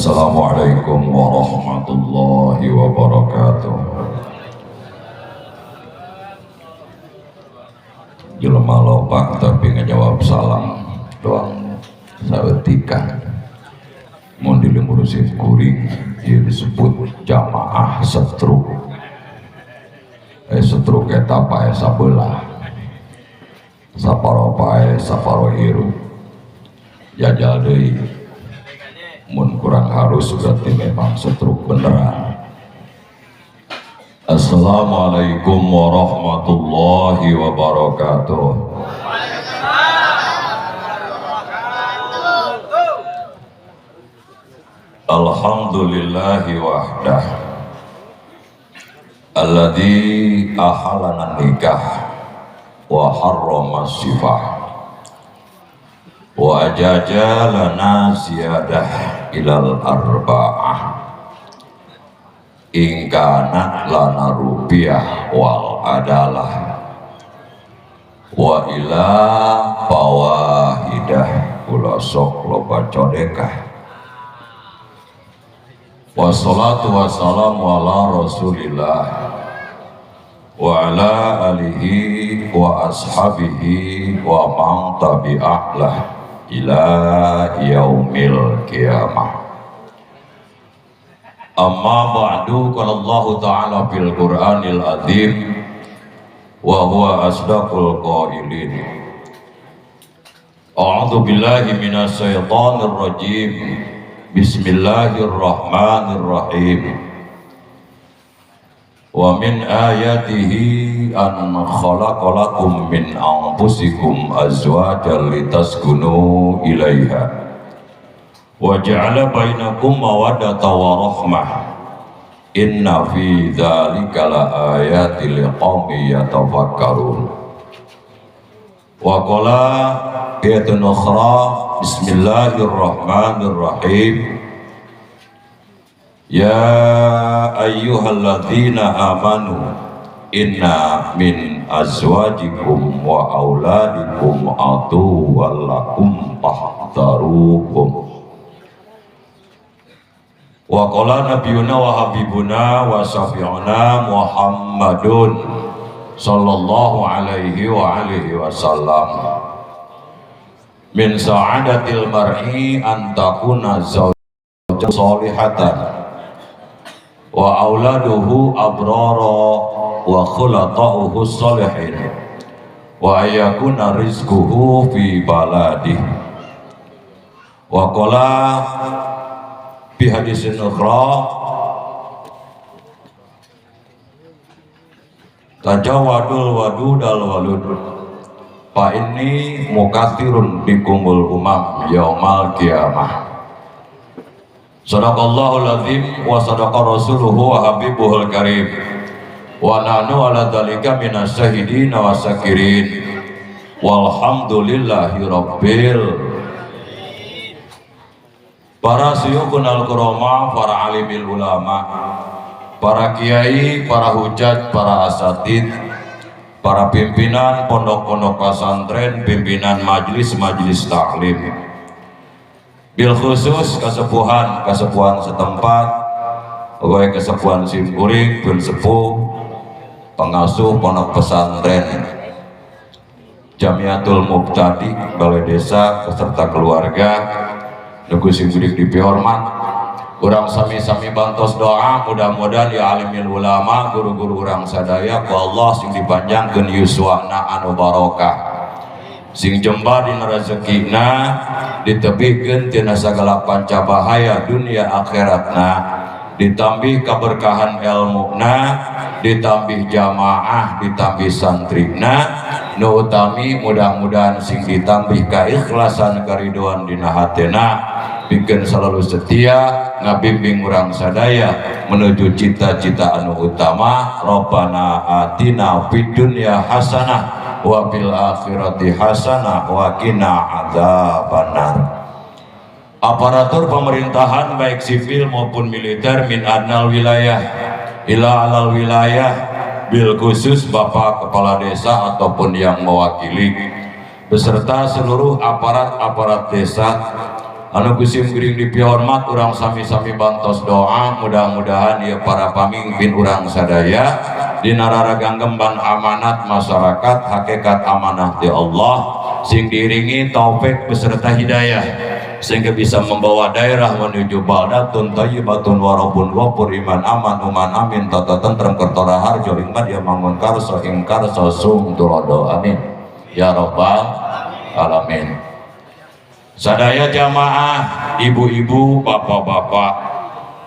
Assalamualaikum warahmatullahi wabarakatuh. Jelema loba tapi ngejawab salam doang saeutika. Mun di lembur kuring ieu disebut jamaah setruk. Setruk eta pae sabelah. Saparo pae saparo hirup. Jajal deui. Mun kurang harus berarti memang setruk beneran. Assalamualaikum warahmatullahi wabarakatuh. Alhamdulillahi wahdah alladzi ahalana nikah wa harrama sifah wa ajaja lana ziyadah ilal arba'ah ingkanat lana rupiah wal adalah wa ila fawahidah kula sok loba codekah. Wassalatu wassalamu ala rasulillah wa ala alihi wa ashabihi wa man tabi'ahlah ila yaumil qiyamah. Amma ba'du, qala Allah ta'ala fil Qur'anil azim wa huwa asdaqul qailin. A'udzu billahi minasy syaithanir rajim. Bismillahirrahmanirrahim. Wa min ayatihi an khalaqalakum min anfusikum azwajan litaskunu ilaiha wa ja'ala bainakum mawaddatan wa rahmah. Inna fi dzalika laayatin liqaumin yatafakkarun. Wa qala ayatun ukhra, bismillahirrahmanirrahim. Ya ayyuhalladzina amanu inna min azwajikum wa auladikum aduwwan lakum fahdharuhum. Wa qala nabiyuna wa habibuna wa syafi'una Muhammadun sallallahu alaihi wa alihi wasallam, min sa'adatil mar'i an takuna zawjatan salihatan wa auladuhu abrara wa khulata'uhu salihin wa ayakuna rizquhu fi baladih. Wa qala bi hadisin ukhra, tajawadul wadudal walud fa inni mukathirun bikumul umam yaumal qiyamah. Sadaqallahul azim wa sadaqa rasuluhu wa habibuhul karim wa nahnu ala dzalika minasyahidin wa syakirin walhamdulillahi rabbil. Para syuyukhul kurama, para alimil ulama, para kiai, para hujat, para asatid, para pimpinan pondok-pondok pesantren, pimpinan majelis-majelis taklim, bil khusus kesepuhan setempat, pokoknya kesepuhan simkuring, pun sepuh, pengasuh pondok pesantren Jamiatul Mubtadi, balai desa, beserta keluarga, nunggu simkuring dipihormat. Urang sami-sami bantos doa, mudah-mudahan ya alimil ulama, guru-guru urang sadaya ku Allah sing dipanjangkeun yuswana anu barokah, sing jembar dina rezekina, ditebihkeun tina sagala panca bahaya dunia akhiratna, ditambih keberkahan ilmuna, ditambih jamaah, ditambih santrina, nu utami mudah-mudahan sing ditambih keikhlasan karidoan dina hatena, bikin selalu setia ngabimbing urang sadaya menuju cita-cita anu utama. Rabbana atina fid dunya hasanah wa fil akhirati hasanah wa qina adzabannar. Aparatur pemerintahan baik sipil maupun militer min adnal wilayah ila alal wilayah, bil khusus Bapak Kepala Desa ataupun yang mewakili beserta seluruh aparat-aparat desa, Anu ku sim kuring dipihormat, urang sami-sami bantos doa mudah-mudahan ya para pamimpin urang sadaya dina raraganggem amanat masyarakat, hakikat amanah di Allah, sing diiringi taufik beserta hidayah sehingga bisa membawa daerah menuju baldatun thayyibatun warabun ghafur, iman aman uman amin, tata tentrem kerta raharjo ing madya mangun karso ing karso sung tulodo, amin ya rabbal alamin. Sadaya jamaah, ibu-ibu, bapak-bapak,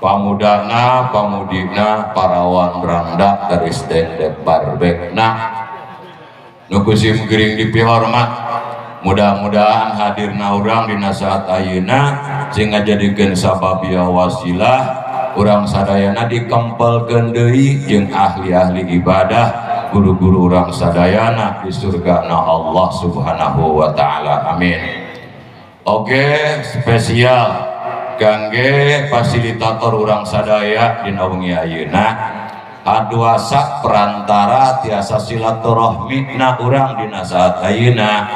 pamudana, pamudina, parawan rangda garis dendek barbekna nu ku sim kuring dipihormat, mudah-mudahan hadirna urang dina saat ayeuna sing ngajadikeun sababiyah wasilah urang sadayana dikempelkeun deui jeung ahli-ahli ibadah, guru-guru urang sadayana di surga na Allah Subhanahu wa taala, amin. Oke, spesial kangge fasilitator urang sadaya dina wengi ayeuna, aduasa perantara tiasa silaturahmi na urang dina saat ayeuna,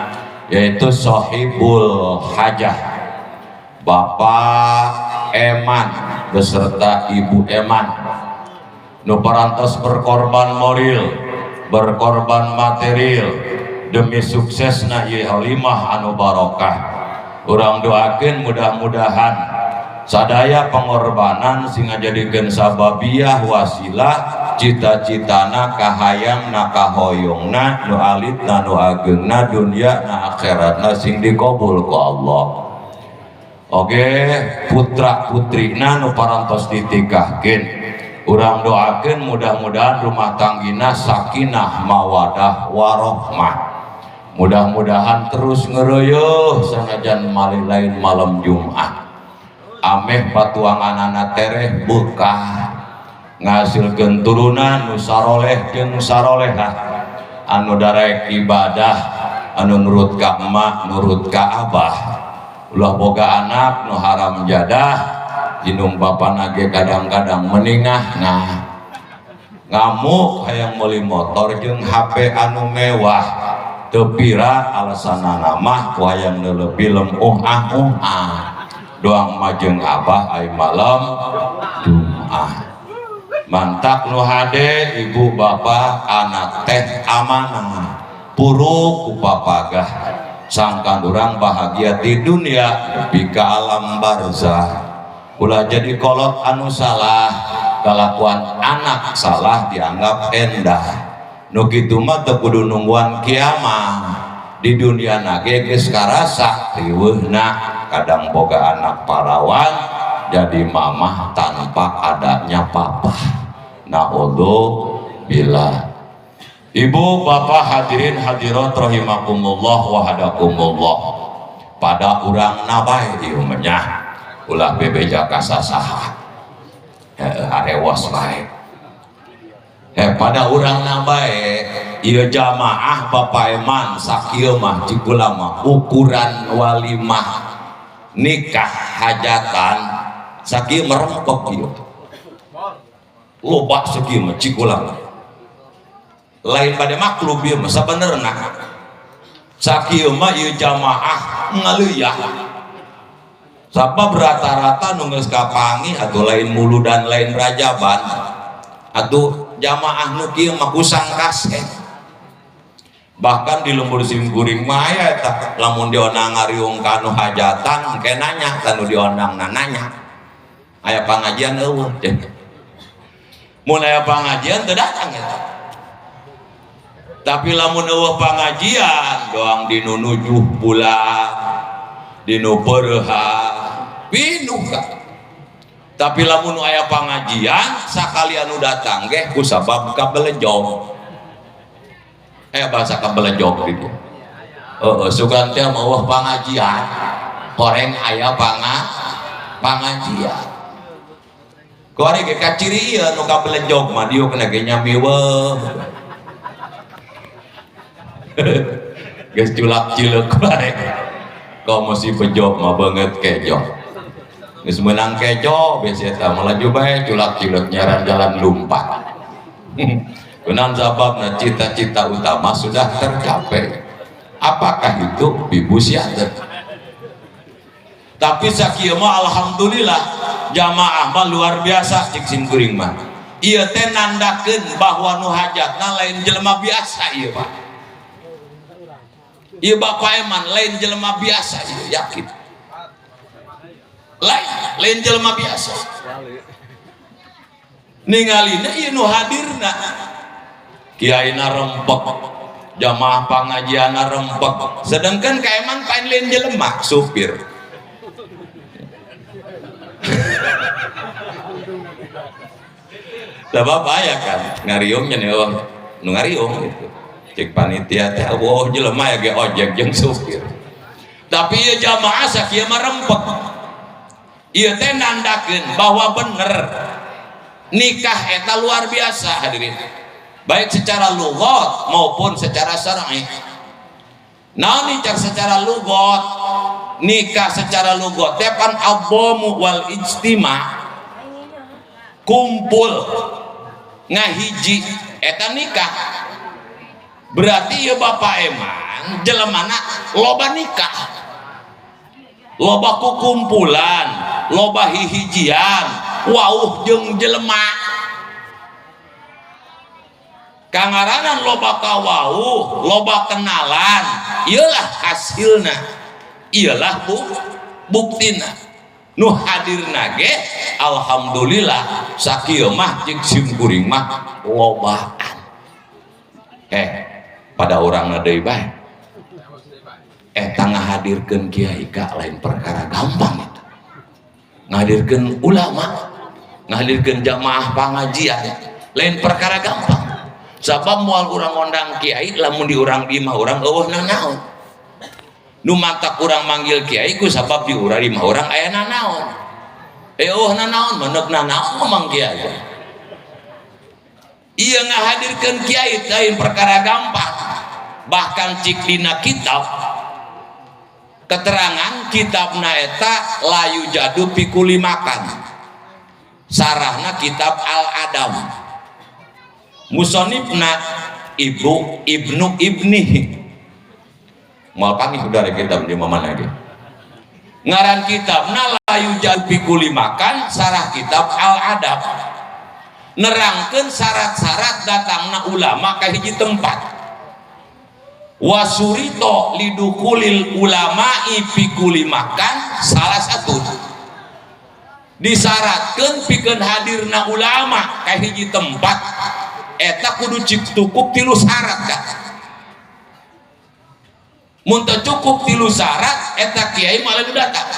yaitu Sohibul Hajah Bapak Eman beserta Ibu Eman nu parantos berkorban moral, berkorban material demi suksesna ieu walimah anu barokah. Urang doakeun mudah-mudahan sadaya pengorbanan sing ngajadikeun sababiyah wasilah cita-citana, kahayangna, kahoyongna nu alitna nu ageungna dunia na akhiratna sing dikabul ku Allah. Oke, putra putrina nu parantos ditikahkeun, urang doakeun mudah-mudahan rumah tanggina sakinah mawadah warohmah, mudah-mudahan terus ngereuyeung sanajan malih lain malam Jumat, ameh patuanganana tereh bekah, ngasilkeun turunan nu saroleh jeung sarolehah, anu daraek ibadah, anu nurut ka emak, nurut ka abah. Ulah boga anak nu haram jadah, indung bapana ge kadang-kadang meningah, nah ngamuk hayang meuli motor jeung HP anu mewah, teu pira alasanana mah ku hayang neuleuh film uh ah uh ah doang mah jeung abah ai malam Jumat. Mantak nu hade, ibu bapak, anak teh amanah, puruk ku papagah sangkan urang bahagia di dunia nepi ka alam barzah. Ulah jadi kolot anu salah, kalakuan anak salah dianggap endah. Nu kitu mah teu kudu nungguan kiamat, di dunia ge geus karasa riweuhna. Kadang boga anak parawan jadi mamah tanpa adanya papa, naudzubillah. Ibu bapak, hadirin hadirat rahimakumullah wa hadakumullah, pada urang nabae ieu mah nya, ulah bebeja ka sasaha, arewas bae. Pada urang nabae ieu jamaah Bapak Eman sakieu mah, cik kula mah ukuran walimah nikah hajatan sakieu merempek ieu, loba sakieu mah, cik kula mah. Lain pada maklum ieu mah sabenerna sakieu mah ieu jamaah ngaleuya, sabab rata-rata nu geus kapanggih atuh lain muludan, lain rajaban atuh jamaah nu kieu mah kusang kasep. Bahkan di lembur sim kuring mah aya eta, lamun diondang ngariung ka nu hajatan engke nanya ka nu diondang, nanya aya pangajian euweuh. Mun aya pangajian teu datang eta, tapi lamun euweuh pangajian doang dinu nujuh bulan, dinu peureuhan pinuh ka. Tapi lamun aya pangajian sakali anu datang ge ku sabab kabelejog. Bahasa kabelejog di dieu, heeh, sugan teh euweuh pangajian, horeng aya pangajian. Kuari ge kaciri ieu nu kabelejog mah diuk na ge nyamiweuh, geus culak cileuk bae. Komo si bejo mah beungeut kejo, geus meunang kejo biasa eta melaju bae, culak cileuk nyaran jalan lumpat. Kunaon sababna? Cita-cita utama sudah tercapai. Apakah itu? Bibu siateun. Tapi sakieu mah alhamdulillah jamaah mah luar biasa. Cik sim kuring mah ieu teh nandakeun bahwa nu hajatna lain jelema biasa ieu, Pak. Ieu Bapak Eman lain jelema biasa ieu, yakin lain, lain jelema biasa. Ningalina ieu nu hadirna, kiaina rempek, jamaah pangajianna rempek, sedangkan Ka Eman pain lain jelema, supir. Lah, bapak ya kan ngariungnya nih, oh nu ngariung gitu. Cek panitia teh, oh jelema ya ge ojek jeung supir. Tapi ieu jamaah sakieu mah rempek. Ieu teh nandakeun bahwa bener nikah eta luar biasa, hadirin, baik secara lugat maupun secara syar'i. Nah, nikah secara lugat, nikah secara lugat teh pan adhamu wal ijtima, kumpul ngahiji, eta nikah. Berarti ya Bapak Eman jelemana loba nikah, loba kukumpulan, loba hihijian, wauh jeung jelema. Kangaranan loba kawauh, loba kenalan, iyalah hasilna, iyalah buktina nu hadirna ge alhamdulillah sakieu mah. Cik sim kuring mah lobaan pada urang deui bae eta ngahadirkeun kiai ka lain perkara gampang. Itu ngahadirkeun ulama, ngahadirkeun jamaah pangajian lain perkara gampang. Sabab moal urang ngondang kiai lamun di urang di imah urang eueuh nanaon. Nu matak urang manggil kiai ku sabab di urang di imah urang aya nanaon. Eueuh nanaon, menek nanaon mang kiai. Ieu ngahadirkeun kiai lain perkara gampang. Bahkan cik dina kitab keterangan kitabna eta layu jadu pikuli makan, sarahna kitab Al Adam, musonifna ibu ibnu ibnihi. Moal panggih udah kitab di mana ge ngaran kitabna layu jadu pikuli makan, sarah kitab Al Adab, nerangkeun syarat-syarat datangna ulama ka hiji tempat. Wasurito lidukulil ulama'i pikuli makan, salah satu disyaratkeun pikeun hadirna ulama ka hiji tempat eta kudu cukup tilu syarat kan. Mun teu cukup tilu syarat, eta kiai malah nu datang.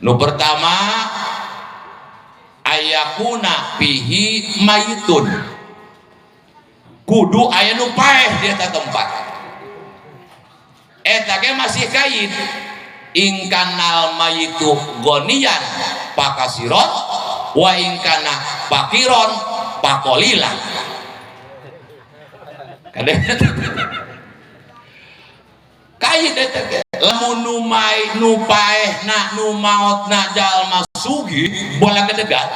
Nu pertama, ayakuna fihi mayitun, kudu aya nu paeh di eta tempat. Eta ge masih kain ingkanal mayitu goniyan pakasiron wa ingkana pakiron pakolilan. Kain eta ge lamun nu mai nu paehna, nu maotna jalma sugih bola gedegan,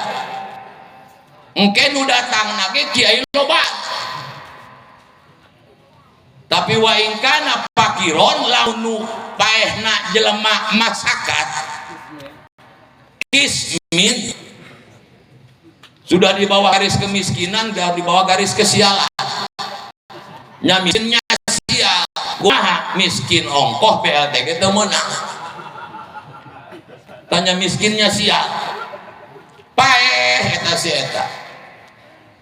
engke nu datangna ge kiai loba. Tapi wa ingkana pakiron, lamun nu paehna jelema masakat kismin, sudah di bawah garis kemiskinan dan di bawah garis kesialan, nya miskinnya sial, kumaha miskin ongkoh BLT teu meunang. Tanya miskinnya sial, paeh eta si eta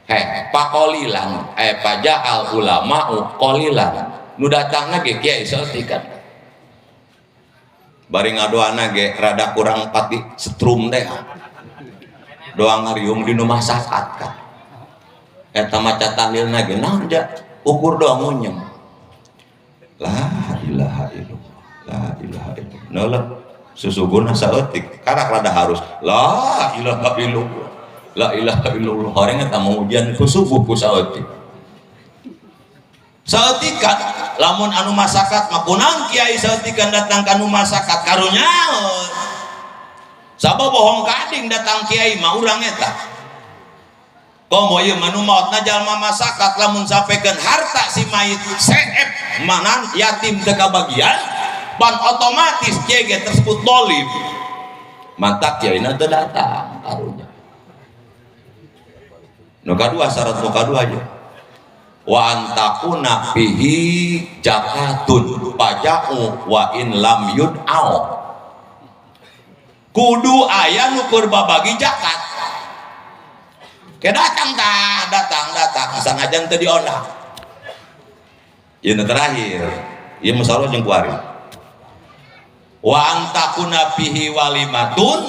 heh pakolilan, pajaal ulama'u qolilan, nu datangna ge kiai saeutik. Bari ngadoana ge rada kurang pati setrum deh, doa ngariung di nu masakat kan. Eta maca tahlilna ge naon ja ukur doa ngunyem la ilaha illallah, la ilaha illallah. Neulah susuguna saeutik karak rada harus la ilaha illallah, la ilaha illallah. Horeng eta mau ujian ku subuh ku saeutik saeutikan. Lamun anu masakat mah kunaon kiai saeutikan datang ka nu masakat? Karunya sabab bohong kading datang kiai mah urang eta komo ieu mah nu maotna jalma masakat. Lamun sampaikan harta si mayit seep manan yatim teu kabagian. Pan otomatis kiai ge tersebut dolim. Mantak kiai na teu datang karunya. Nu kadua, syarat nu kadua aja. Wa antakuna fihi zakatun paja'u wa in lam yud'au. Kudu aya nu keur babagi zakat. Ke datang tah, datang datang sanajan teu diondang. Ieu nu terakhir, ieu masalah jeung kuari. Wa antakuna fihi walimatun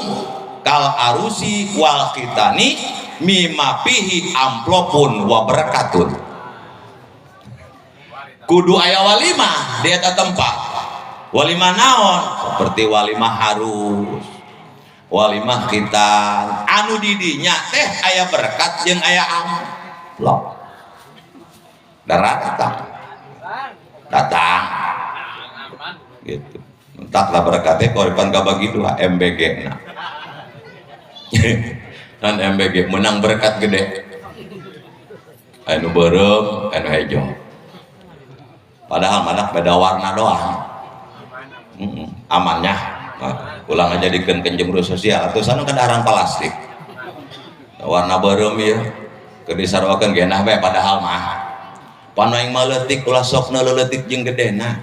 kal arusi wal khitani mimma fihi amplopun wa barakatun. Kudu aya walimah di eta tempat. Walimah naon? Seperti walimah harus, walimah khitan, anu didinya teh aya berkat jeung aya amplop. Darah datang. Datang. Gitu. Entaklah berkatnya koripan kabagi dua MBG na. Dan MBG menang berkat gede. Anu beureum, anu hejo. Padahal mana beda warna doang. Amannya. Nah, ulang aja dikeun cemburu sosial atau sana kendaraan plastik. Warna beureum ieu keur disaruakeun genah bae padahal mah. Pan aing mah leutik ulah sok leutik jeung gedena.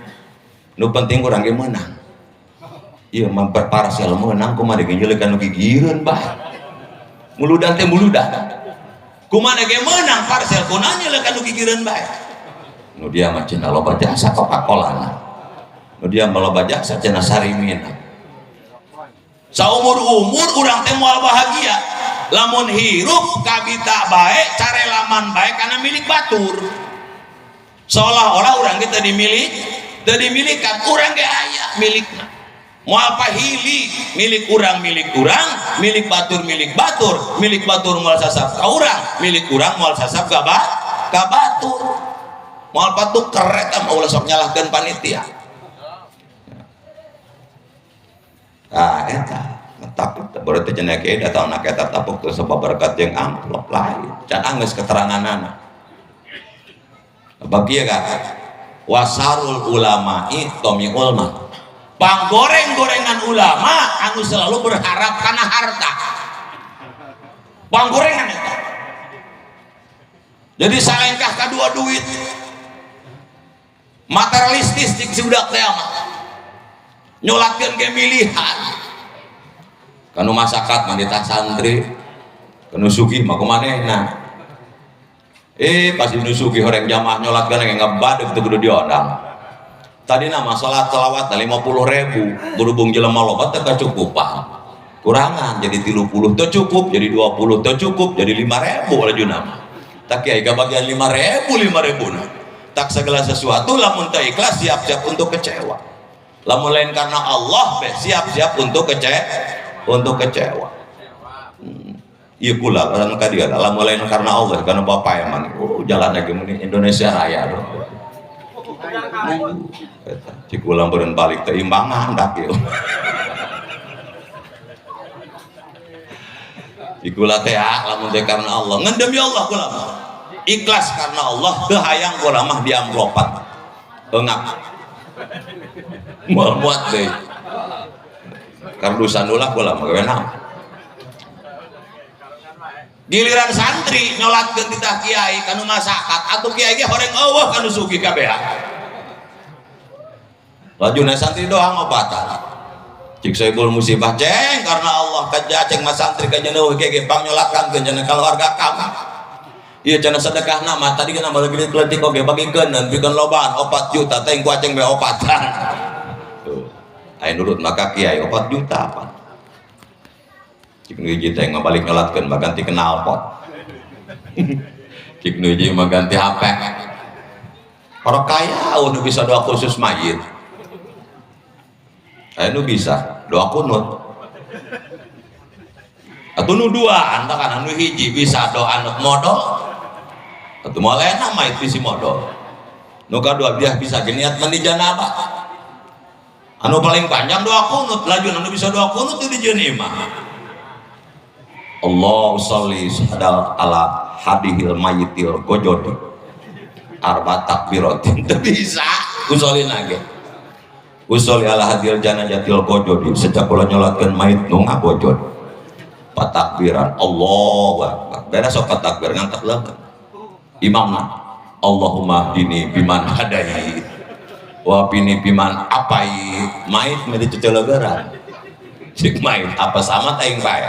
Nu penting urang ge meunang. Ieu mah parsial meunang kumaha digenjelekan nu gigireun bah. Muludan teh muludan. Kumaha ge meunang parsial kunaon nyeleukan nu gigireun bae. Nu dia mah cenah loba jasa Coca-Cola. Nu dia mah loba jasa cenah Sarimina. Saumur-umur urang teh moal bahagia lamun hirup kabita bae carelaman bae kana milik batur. Seolah-olah urang ge teu dimilik, teu dimilikan, urang ge aya milikna. Moal pahili milik urang milik urang, milik batur milik batur, milik batur moal sasap ka urang, milik urang moal sasap ka ka batur. Moal patuker eta mah ulah sok nyalahkeun panitia. Ah eta takut berarti cenah kiai datang nak eta tapuk teu sebab berkat jeung amplop lain. Can anggeus keteranganana. Bagi ya wasarul ulama'i tomiul ma. Panggoreng-gorengan ulama anu selalu berharap kana harta. Panggorengan eta. Jadi salengkah kadua duit. Materialistis cik si budak teh mah. Nyolatkeun ge milihan. Kanu masakat mah ditah santri. Kanu sugih mah kumanehna. Pasti nu sugih horeng jamaah nyolatkeun ge ngebadeg teu kudu diondang. Tadi nama salat selawat 50.000, berhubung jelema loba teu kacukupan. Kurangan jadi 30 teu cukup, jadi 20 teu cukup, jadi 5.000 lajuna mah. Tak kiai kabagian 5.000, 5.000 na. Tak segala sesuatu lamun teu ikhlas siap-siap untuk kecewa. Lamun lain karena Allah be siap-siap untuk untuk kecewa. Ieu kula lamun ka dieu lamun lain karena Allah karena bapak emang oh jalan lagi muni Indonesia Raya loh. Eta cik ulang beureun balik teh imbangan dak ieu. Cik kula teh lamun teh karena Allah ngan demi Allah kula mah. Ikhlas karena Allah teu hayang kula mah diamplopan. Eungap. Moal muat deui. Kardusan ulah kula mah gawe naon. Giliran santri nyolatkeun titah kiai kanu masakat atuh kiai ge horeng eueuh kanu sugih kabeh. Lajuna santri doang obatan. Cik soibul musibah ceng karena Allah kaja ceng mas santri kajeneuh ge ge pang nyolatkan ke cenah keluarga kami. Ieu cenah sedekah nama tadi kana bagi leutik oge bagikeun dan pikeun lobaan 4 juta teh ku aceng be opatan. Tuh. Aya nurut maka kiai 4 juta apa? Cik nu hiji teh ngabalik nyolatkeun mah ganti knalpot. Cik nu hiji mah ganti HP. Orang kaya nu bisa doa khusus mayit. Aya nu bisa doa kunut. Atuh nu dua anta kan anu hiji bisa doa anu modal. Atuh moal enak mah itu si modal. Nu kadua dia bisa niat mandi janabah. Anu paling panjang doa kunut, laju anu bisa doa kunut itu di jeun imah. Allah sholli ala hadihil mayitil gojodi arba takbiratin. Teu bisa usolin lagi. Usolli ala hadil janazatil gojod, sejak kula nyolatkeun mayit nu ngagojod. Patakbiran Allahu akbar. Beres sok takbir ngangkat leuheung. Imamna Allahumma hdini biman hadait wa bini biman apait. Mait mah dicecelegeran. Cik mait apa sama aing pae.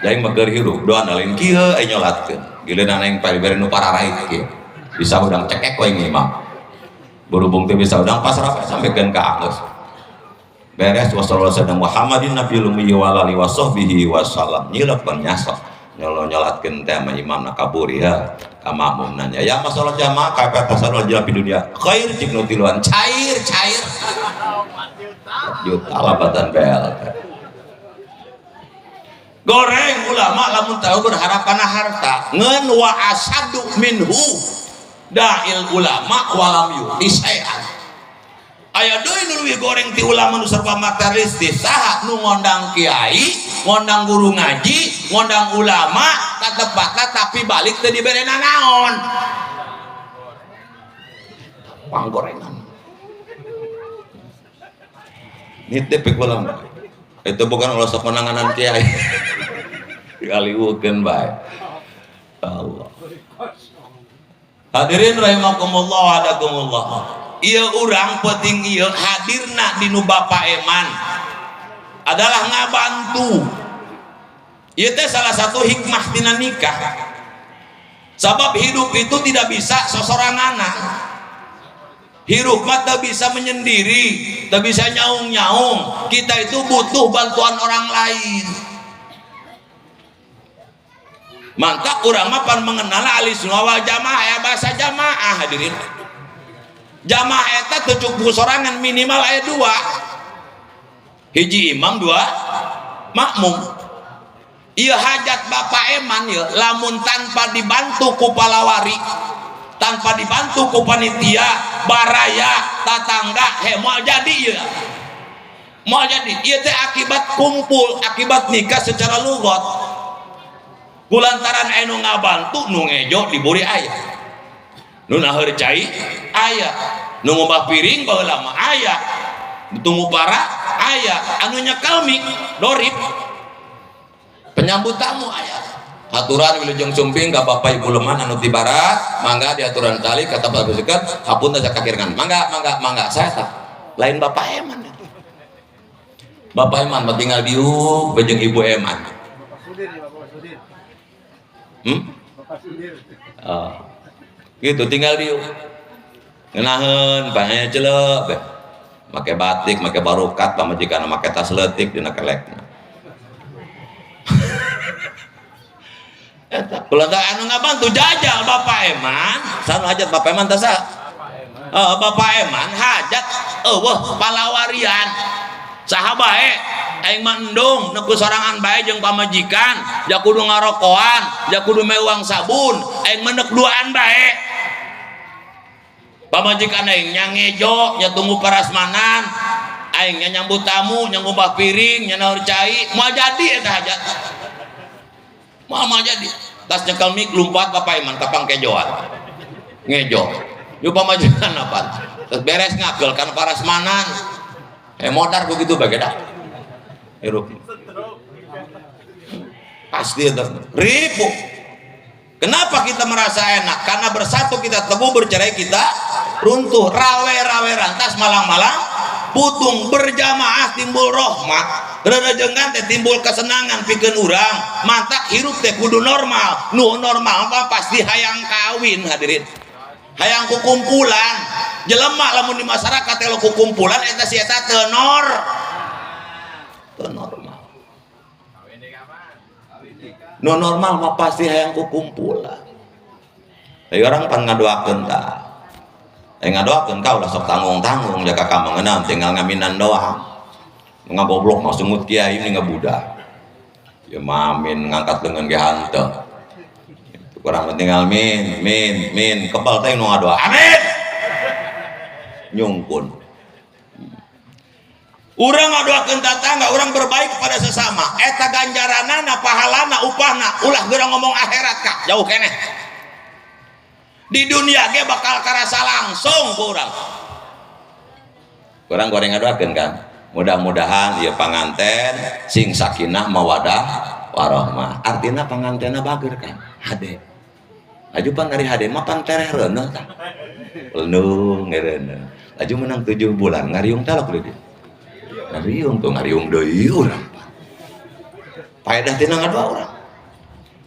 Aing mah keur hirup doana lain kieu aing nyolatkeun. Giliran aing pae dibere nu pararait kieu. Bisa udang cekek we aing imam. Berhubung teu bisa udang pasrah sampaikan ka anggeus. Beres wasallallahu alaihi Muhammadin nabiyil ummi wa ala alihi wasahbihi wasallam. Nyilep pan nyasok. Nyolo nyolatkeun teh sama imam na kabur ya ka makmum nanya ya masalah jamaah ka tasarruf di dunia khair cik nu tiluan cair cair juta labatan BLT goreng ulama lamun tahu berharap kana harta ngeun wa asadu minhu da'il ulama walam yu'ti syai'an. Aya deui nu leuwih goreng ti ulama nu serba materialistis saha nu ngondang kiai ngondang guru ngaji ngondang ulama ka tempatna tapi balik teu dibere nanaon panggorengan nitip ulama itu bukan ulah sok konanganan kiai dikaliwukeun bae Allah. Hadirin rahimakumullah wa hadakumullah. Ieu urang penting ieu hadirna dinu Bapak Eman adalah ngabantu. Ieu teh salah satu hikmah tina nikah. Sabab hidup itu tidak bisa sosoranganan. Hirup mah teu bisa menyendiri, teu bisa nyaung-nyaung. Kita itu butuh bantuan orang lain. Maka urang mah pan mengenal ahli sunnah wal jamaah ya bahasa jamaah hadirin. Jamaah eta teu cukup sorangan minimal aya dua. Hiji imam dua makmum. Ieu hajat Bapak Eman ieu lamun tanpa dibantu ku palawari, tanpa dibantu ku panitia, baraya, tatangga, he moal jadi ieu. Moal jadi. Ieu teh akibat kumpul, akibat nikah secara lugat. Kulantaran anu ngabantu nu ngejo diburi aya. Nu naheur cai aya, nu ngumbah piring baheula mah aya. Tunggu para aya, anu nyekel mik dorip. Penyambut tamu aya. Aturan wilujeng sumping ka Bapak Ibu leman anu ti barat, mangga diaturan tali kata Pak Besikat, hapunten sakakirengan. Mangga, mangga, mangga. Saya tak lain Bapak Eman. Bapak Eman mah tinggal diuk bejeng Ibu Eman. Bapak Sudir ya, Bapak Sudir. Bapak Sudir. Oh. Gitu tinggal diuk. Ngeunaheun pangnya celep beh. Make batik, make barokat, pamajikan make tas leutik dina kelekna. Eta kulantaran anu ngabantu jajal Bapak Eman, sanu hajat Bapak Eman teh saha? Bapak Eman hajat eueuh palawarian. Saha bae aing mah endung neku sorangan bae jeung pamajikan, ja kudu ngarokoan, ja kudu mewang sabun, aing mah neuk duaan bae. Pamajikan aing nya ngejo, nya tunggu parasmanan, aing nya nyambut tamu, nya ngumbah piring, nya naheur cai, moal jadi eta hajat. Moal moal jadi. Tas nyekel mik lumpat Bapak Eman ka pangkejoan. Ngejo. Yo pamajikan apa? Terus beres ngakel kan parasmanan. Modar begitu bageda. Hirup. Pasti itu ribu. Kenapa kita merasa enak? Karena bersatu kita teguh, bercerai kita runtuh. Rawe-rawe rantas malang-malang putung, berjamaah timbul rahmat. Rerejenggan teh timbul kesenangan pikeun urang. Mantak hirup teh kudu normal. Nu normal mah pasti hayang kawin hadirin. Hayang kukumpulan. Jelema lamun di masyarakat teh kukumpulan eta si eta teu nor. Teu normal. Nu normal mah pasti hayang kukumpulan. Tapi orang pan ngadoakeun tah. Ngadoakeun ka ulah sok tanggung-tanggung jaga ka mengenam tinggal ngaminan doang. Ngagoblok mah sungut kiai ini ngabudak. Ya mamin ngangkat lengan ge hanteu. Kurang tinggal min min min kebal teh nu ngadoa. Amin. Nyungkun. Urang ngadoakeun tatangga, urang berbaik kepada sesama. Eta ganjaranana, pahalana, upahna, ulah geura ngomong akhirat kak, jauh keneh. Di dunia ge bakal karasa langsung ku urang. Kurang goreng ngadoakeun kan. Mudah-mudahan ieu panganten sing sakinah mawadah warahmah. Artina pangantena bager kan. Hade. Laju pan ari hade mah pan tereh reuneuh tah. Reuneuh ngereuneuh. Laju menang 7 bulan ngariung teh kudu dia. Ngariung tuh ngariung deui urang. Paedah tina ngadoa urang.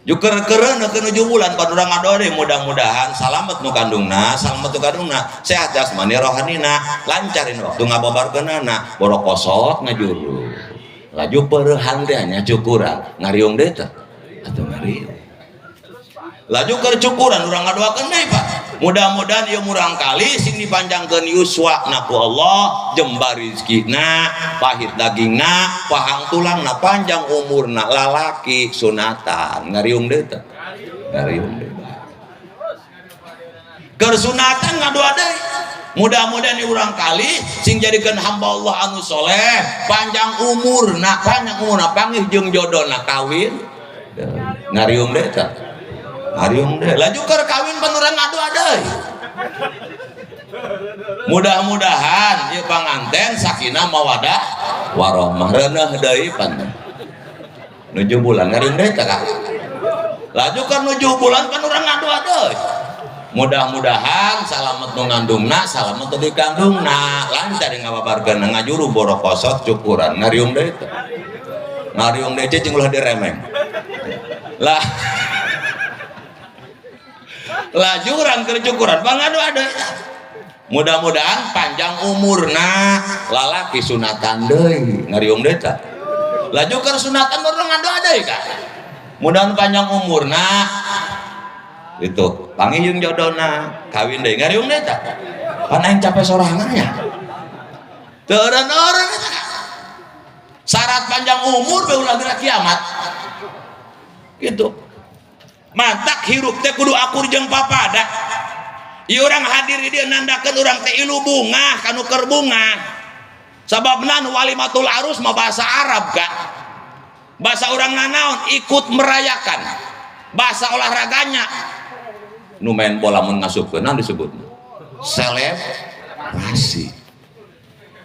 Juker kereuneuh ke 7 bulan pan urang ngadoa deui mudah-mudahan salamet nu kandungna, salamet nu kandungna, sehat jasmani rohanina, lancarin waktu ngababarkeunana, borokosot ngajuru. Laju peureuhan teh nya cukuran, ngariung deui teh. Atuh ngariung. Laju keur cukuran urang ngadoakeun deui Pak. Mudah-mudahan ieu murang kali sing dipanjangkeun yuswa na ku Allah, jembar rezekina, pahit dagingna, pahang tulangna, panjang umurna, lalaki sunatan, ngariung deui teh. Ngariung deui. Keur sunatan ngadoa deui. Mudah-mudahan ieu urang kali sing jadikeun hamba Allah anu soleh, panjang umurna, panggih jeung jodona kawin. Ngariung deui teh. Ngariung deui. Laju keur kawin pan urang ngadoa deui. Mudah-mudahan ieu panganten sakinah mawadah warahmah reuneuh deui pan. 7 bulan ngariung deui teh Kak. Laju keur 7 bulan pan urang ngadoa deui. Mudah-mudahan salamet nu ngandungna, salamet nu dikandungna, lancar ngababarkeun ngajuru borokosot cukuran ngariung deui teh. Ngariung deui cing ulah diremeng. Lah laju urang keur cukuran pangadoa deui. Mudah-mudahan panjang umurna, lalaki sunatan deui, ngariung deui tah. Laju keur sunatan urang ngadoa deui ka. Mudah-mudahan panjang umurna. Itu, panggih jeung jodona, kawin deui ngariung deui tah. Pan aing capek sorangan nya. Teu eureun-eureun eta ka. Syarat panjang umur bae ulah geura kiamat. Gitu. Mantak hirup teh kudu akur jeung papada. Ieu urang hadir di dieu nandakeun urang teh ilu bungah kanu keur bungah. Sababna nu walimatul arus mah bahasa Arab kak. Bahasa urang nanaon ikut merayakan. Bahasa olahraganya nu main bola mun ngasupkeun disebutna selebrasi.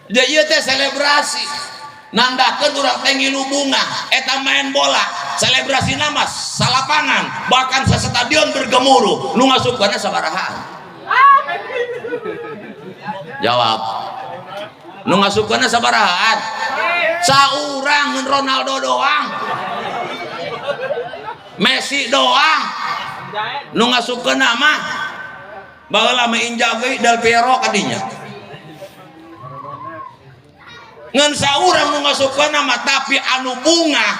Jadi ieu teh selebrasi. Nandakeun urang teh ngilu bungah eta main bola selebrasi nama salapangan bahkan sestadion bergemuruh nu ngasupkeunna sabarahaan. Jawab nu ngasupkeunna sabarahaan? Saurang Ronaldo doang, Messi doang nu ngasupkeunna mah. Baheula mah Inzaghi, Del Piero kadinya ngan saurang nu ngasupkeunna mah, tapi anu bungah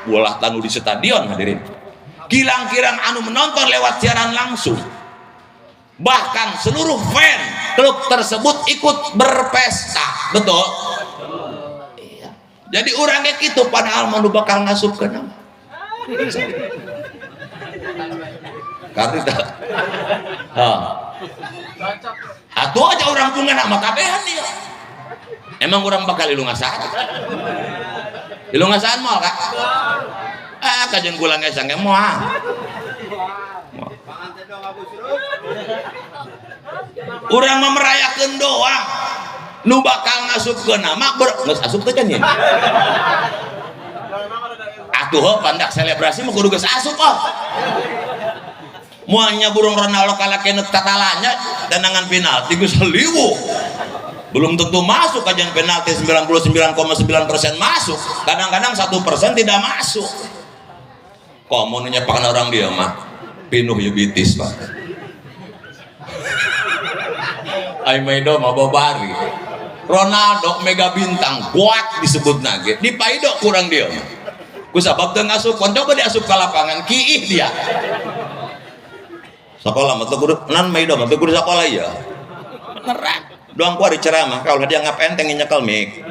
ulah tanu di stadion hadirin, kilang-kirang anu menonton lewat siaran langsung, bahkan seluruh fan klub tersebut ikut berpesta. Betul? Iya. Jadi urang kayak gitu padahal mah nu bakal ngasupkeun mah. Karena tak. Atuh aja urang bungah mah kabehan ieu. Emang urang bakal ilu ngasaan? Ilu ngasaan moal kak? Ah kajian gulang gesang ge moal. Urang mah merayakeun doang. Nu bakal ngasupkeun nama geus asup teh kan ieu. Atuh heuh pandak selebrasi mah kudu geus asup oh. Moalnya burung Ronaldo kalah kenek tatalanya tendangan penalti geus liwu. Belum tentu masuk kajian penalti 99,9% masuk, kadang-kadang 1% tidak masuk. Komo nu nyepakan orang dia mah pinuh ye bitis Pak. Ai maido mah babari. Ronaldo mega bintang kuat disebut nage, dipaido kurang dia mah. Ku sabab teu ngasup, coba diasup ka lapangan kiih dia. Sekolah mah teu kudu nan maido mah teu kudu sakola ieu. Beneran. Doang ku ari ceramah kalau dia ngap enteng nyekel mic.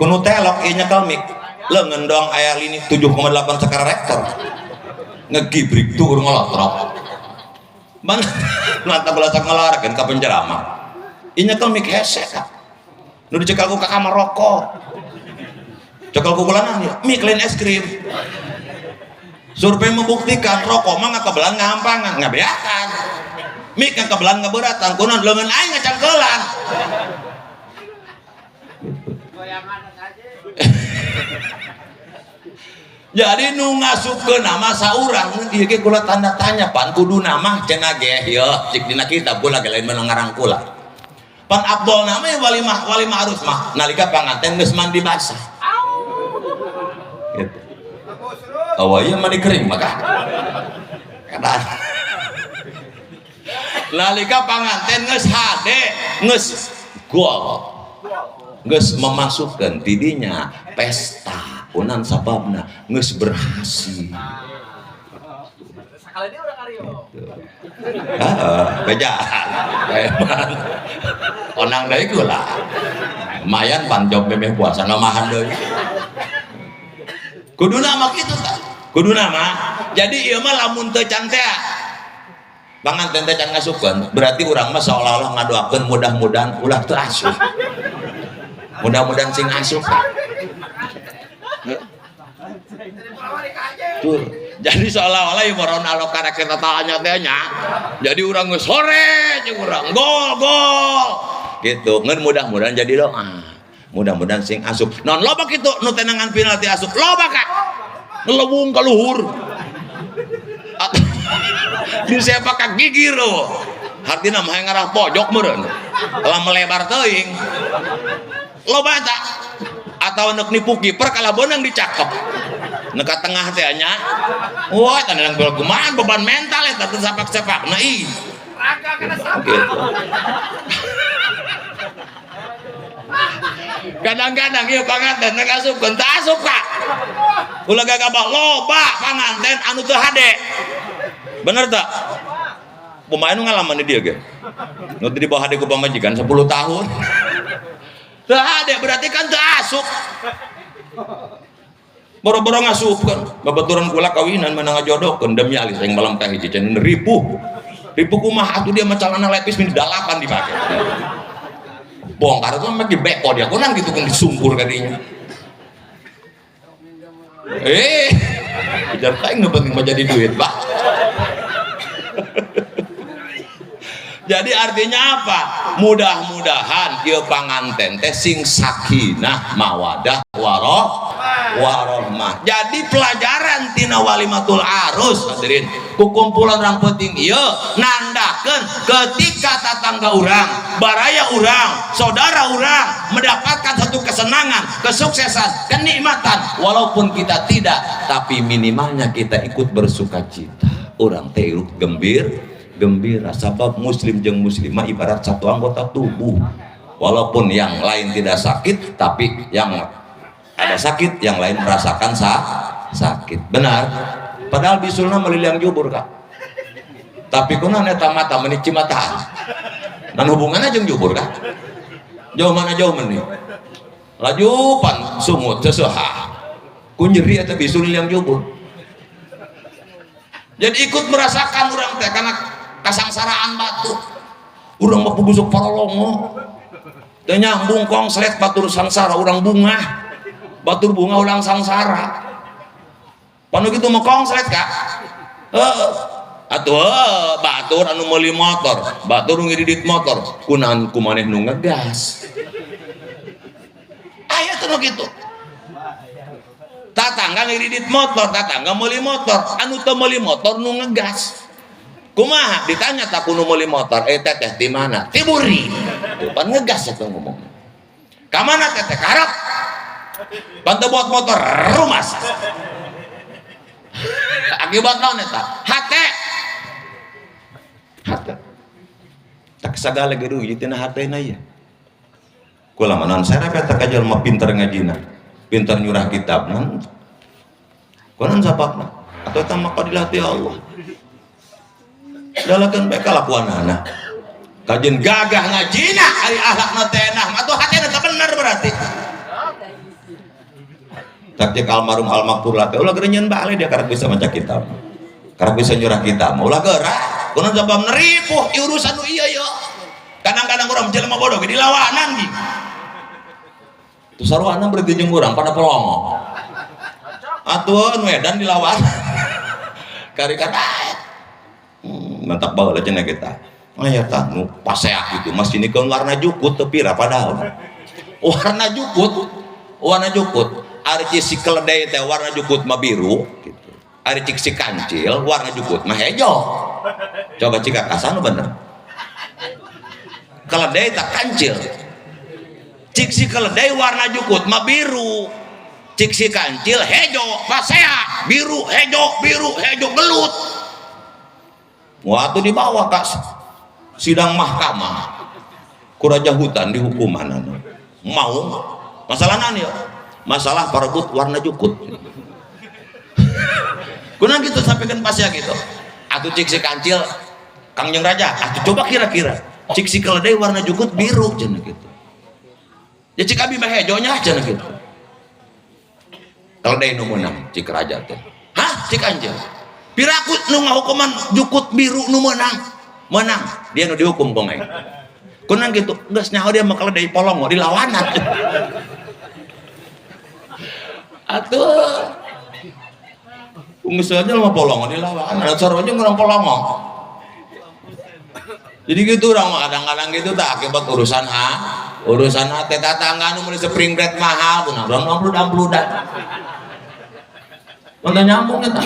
Kuno telok ieu nyekel mic. Leungeun doang aya lini 7,8 skala Richter. Ngegibrik tuh ngolotrok. Mana mantap belas ngolarakeun ka penceramah. Ieu nyekel mic hese ka. Nu dicekal ku ka kamar rokok. Cekal ku kulanan ya, mic lain es krim. Survei membuktikan rokok mah ngakebelan ngahampangan, ngabeakan. Mik ngakebelan ngaberatan, kunaon leungeun aing ngacangkelan. Jadi nu ngasupkeun nama saurang ieu ge kula tanda tanya pan kudu nama cenah ge yeuh cik dina kitab kula ge lain menang ngarang kula. Pan abdol nama ya walimah walimah arus mah nalika panganten geus mandi basah. Gitu. Oh iya mandi kering maka. Kadang. Nalika panganten geus hade geus gol. Geus memasukkan tidinya pesta. Kunan sababna geus berhasil. Sekali dia udah karyo. Heeh, beja. Eman. Onang deui kula. Lumayan pan job memeh puasa namahan deui. Kuduna mah kitu tah. Kuduna mah. Jadi ieu mah lamun teu can teh panganten teh can ngasupkeun, berarti urang mah seolah-olah ngadoakeun mudah-mudahan ulah teu asup. Mudah-mudahan sing asup. Tuh. Jadi seolah-olah ieu Ronaldo karek kita tanya teh nya. Jadi urang geus sore jeung urang gol gol. Gitu. Ngan mudah-mudahan jadi doa. Mudah-mudahan sing asup. Non loba kitu nu tenangan penalti asup. Loba ka. Ngelewung ka luhur. Disepak ka gigir eueuh. Hartina mah ngarah pojok meureun. Lah melebar teuing. Loba eta. Atau nek nipu kiper kalah bonang dicakep. Nek ka tengah teh nya. Wah, eta nang kumaha beban mental eta teu sepak-sepak. Nah ih. Raga kena sapak. Gitu. Kadang-kadang ieu panganten nek asupkeun teu asup ka. Ulah gagabah loba panganten anu teu hade. Bener tak? Pemain nu ngalaman di dia ge. Nu di bawah hade ku pamajikan 10 tahun. Teu hade berarti kan teu asup. Boro-boro ngasupkeun, babaturan kula kawinan mana ngajodohkeun demi alis yang malam teh hiji cenah ripuh. Ripuh kumaha atuh dia mah calana lepis min dalapan dipake. Bongkar tuh mah dibeko dia kunang gitu kan disungkur kadinya. Biar teh nu penting mah jadi duit, Pak. Jadi artinya apa? Mudah-mudahan ieu panganten teh sing sakinah mawadah warohmah. Jadi pelajaran tina walimatul arus hadirin, kukumpulan orang penting ieu nandakeun ketika tatangga urang, baraya urang, saudara urang mendapatkan satu kesenangan, kesuksesan, kenikmatan walaupun kita tidak, tapi minimalnya kita ikut bersukacita. Urang teh gembira sabab muslim jeung muslimah ibarat satu anggota tubuh. Walaupun yang lain tidak sakit, tapi yang ada sakit, yang lain merasakan sakit. Benar. Padahal bisulna meliliang jubur, Kak. Tapi kunaon eta mata meuni cimataan. Dan hubungannya jeung jubur, Kak. Jauh mana jauh meni. Laju pan sungut seseuha. Ku nyeri eta bisul liliang jubur. Jadi ikut merasakan urang teh karena kasangsaraan batu. Urang mah pugusuk parolongo. Teu nyambung kongslet batur sangsara urang bungah. Batur bunga ulang sangsara. Panu kitu mah kongslet, Kak. Heeh. Atuh batur anu meuli motor, batur nu ngididit motor, kunaon ku maneh nu ngegas. Aya teh nu kitu. Tatangga ngididit motor, tatangga meuli motor, anu teu meuli motor nu ngegas. Kumaha? Ditanya tak ku nu meuli motor, teteh di mana? Ti buri. Tuh pan ngegas eta ngomong. Ka mana teteh? Karep. Pan teu buat motor rumas. Akibat naon eta? Hate. Hate. Tak sagala ge rugi tina hatena ieu. Kula mah naon sarep eta ka jelema pinter ngajina, pinter nyurah kitab nan. Kunaon sababna? Atau eta mah qadilah ti Allah. Dalakeun bae kalakuanana. Kajen gagah ngajina ari akhlakna teh enah, atuh hatena teh bener berarti. Tak cek almarhum almaktur lah teh ulah geura nyeun bale dia karek bisa maca kitab. Karek bisa nyurah kitab, ulah geura. Kunaon sabab neripuh urusan nu ieu ieu. Kadang-kadang urang jelema bodoh ge dilawanan gi. Tuh sarwana berarti jeung urang pada pelongo. Atuh nu edan dilawan. Kari kata mantap baheula cenah kita. Aya tah nu paseak gitu, masih nikeun warna jukut teu pira padahal. Warna jukut. Warna jukut. Ari si keledai teh warna jukut mah biru gitu. Ari cik si kancil warna jukut mah hejo. Coba cik kakasana bener. Keledai tak kancil. Cik si keledai warna jukut mah biru. Cik si kancil hejo, pasea biru hejo gelut. Waktu dibawa ke sidang mahkamah ku raja hutan dihukuman anu. Mau masalah naon ya? Masalah parebut warna jukut. Kunaon gitu sampaikan pasea gitu. Atuh cik si kancil Kangjeng Raja, atuh coba kira-kira cik si keledai warna jukut biru cenah gitu. Ya cik abi mah hejonya cenah gitu. Keledai nu meunang cik raja teh. Hah cik kancil. Piraku nu ngahukuman jukut biru nu meunang. Menang, dia nu dihukum kongeng. Kunaon gitu, geus nyaho dia mah keledai polong dilawanan. Atuh geus aja mah polong dilawanan, sarua jeung urang polong. Jadi gitu orang mah kadang-kadang gitu tak akibat urusan ha, urusan hate tetangga nu meuli spring bread mahal kunaon urang ampludan-ampludan. Mana nyambung eta?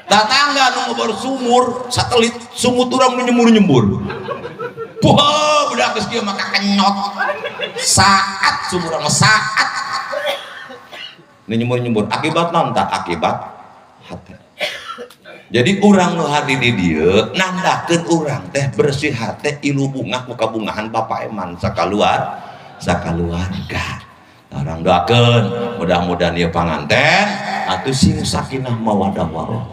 Tetangga nu ngobor sumur satelit sumut urang nu nyembur-nyembur. Wah, budak geus kieu mah kakenyot. Saat sumur mah saat. Nu nyembur-nyembur akibat naon tah? Akibat hate. Jadi urang nu hadir di dieu nandakeun urang teh bersih hate ilu bungah ku kabungahan Bapak Eman sakaluar sakaluarga. Urang doakeun mudah-mudahan ieu panganten atuh sing sakinah mawadah warahmah.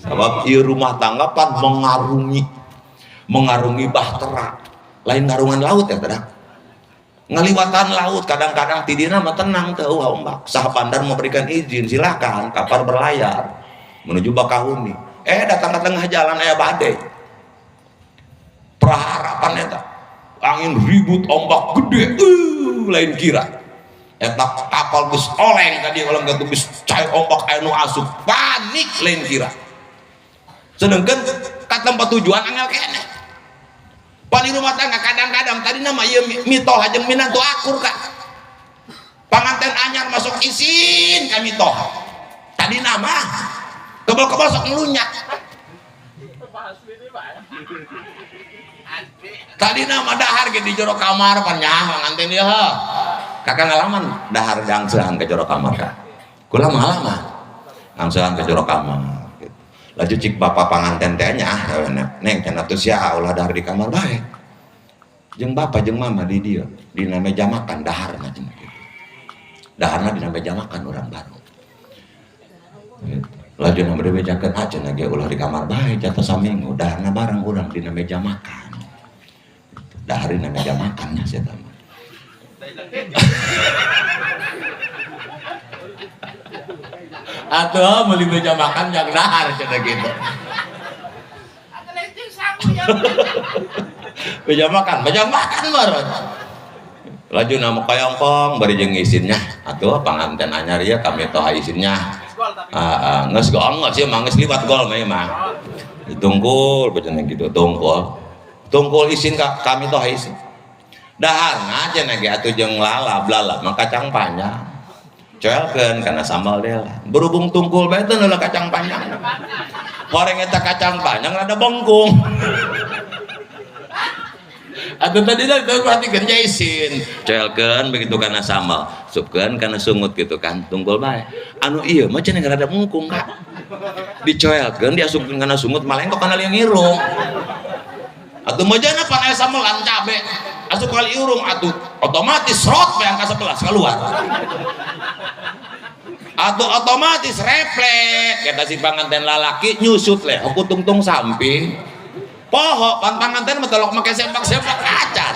Sabab ieu rumah tangga pan mengarungi bahtera, lain ngarungan laut ya teh. Ngaliwatan laut kadang-kadang tidina mah tenang teu eueuh ombak. Sah bandar memberikan izin silakan kapal berlayar menuju Bakahuni. Datang ke tengah jalan aya badai. Prahara pan eta. Angin ribut ombak gede, lain kira. Eta kapal geus oleng tadi oleng ka geus cai ombak aya nu asup, panik lain kira. Sedangkan ka tempat tujuan angel keneh. Pan rumah tangga kadang-kadang tadi nama ieu mitoha jeung minantu akur kak. Panganten anyar masuk isin ka mitoha. Tadi nama kebal-kebal sok ngelunyak. Tadi nama dahar ge di jero kamar pan nyaho panganten ieu heuh. Kakak ngalaman dahar dangsehan ke jero kamar kak. Kula ngalaman dangsehan ke jero kamar. Laju cik bapak panganten teh nya neng cenah tuh sia ulah dahar di kamar bae. Jeung bapak jeung mama di dieu dina meja makan daharna cenah kitu. Daharna dina meja makan urang baru. Gitu. Laju na bebejakeun ah cenah ge ulah di kamar bae jatuh saminggu daharna bareng urang dina meja makan. Dahar dina meja makan nya sia mah. Atuh meuli meja makan yang dahar cenah gitu. Meja makan meureun. Laju na mah kayongkong bari jeung isinnya. Atuh panganten anyar ieu kami toha isinnya. Heeh, geus gol geus ieu mah geus liwat gol mah ieu mah. Ditungkul cenah gitu, tungkul. Tungkul isin ka kami toha isin. Daharna cenah ge atuh jeung lalab, lalab mah kacang panjang. Coelkeun kana sambal dela. Berhubung tungkul bae teh ulah kacang panjang. Horeng eta kacang panjang rada bengkung. Atuh tadi dah perhatikeun nya isin. Coelkeun begitu kana sambal, supkeun kana sungut gitu kan, tungkul bae. Anu ieu mah cenah rada bengkung kak. Dicoelkeun diasupkeun kana sungut malengkok kana liang irung. Atuh mejana pan aya sambelan cabe. Asup kali irung atuh otomatis rot bae angka 11 keluar. Atau otomatis refleks kata si panganten lalaki nyusut leh aku tungtung samping poho pan panganten mah tolok make sempak-sempak acan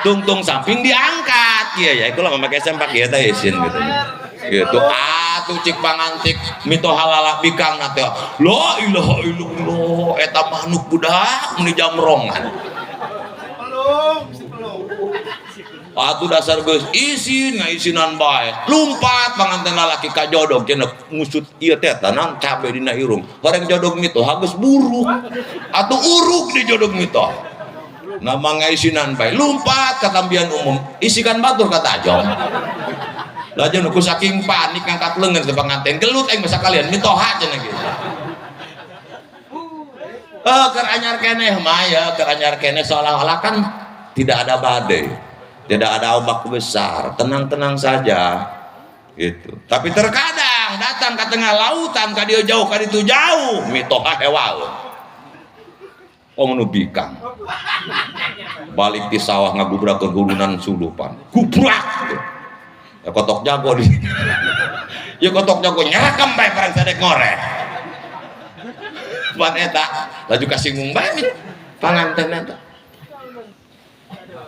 tungtung samping diangkat iya ya iku lah make sempak ieu teh isin gitu gitu atuh cik pangantik mitoha lalak bikang na teh la ilaha illallah eta manuk budak meuni jamrongan. Atuh dasar geus isin ngaisinan bae. Lumpat panganten lalaki ka jodog cenah ngusut ieu teh tanang cabe dina irung. Horeng jodog mitoha geus buruk. Atuh uruk di jodog mitoha. Nama ngaisinan bae lumpat ka tambian umum isikan batur ka tajong. Lajeng ku saking panik ngangkat leungeun ke panganten gelut aing masa kalian mitoha cenah gitu. Keur anyar keneh mah ya, keur anyar keneh seolah-olah kan tidak ada badai, tidak ada ombak besar, tenang-tenang saja gitu. Tapi terkadang datang ke tengah lautan, ka dieu jauh, ka ditu jauh, mitoha hewaeun. Oh nu bikang. Balik di sawah ngagubrakeun hulunan sulupan. Gubrak gitu. Ya kotok jago di. Ya kotok jago nyerekam bae perang sadek ngoreh. Pan eta laju kasinggung bae panganten eta.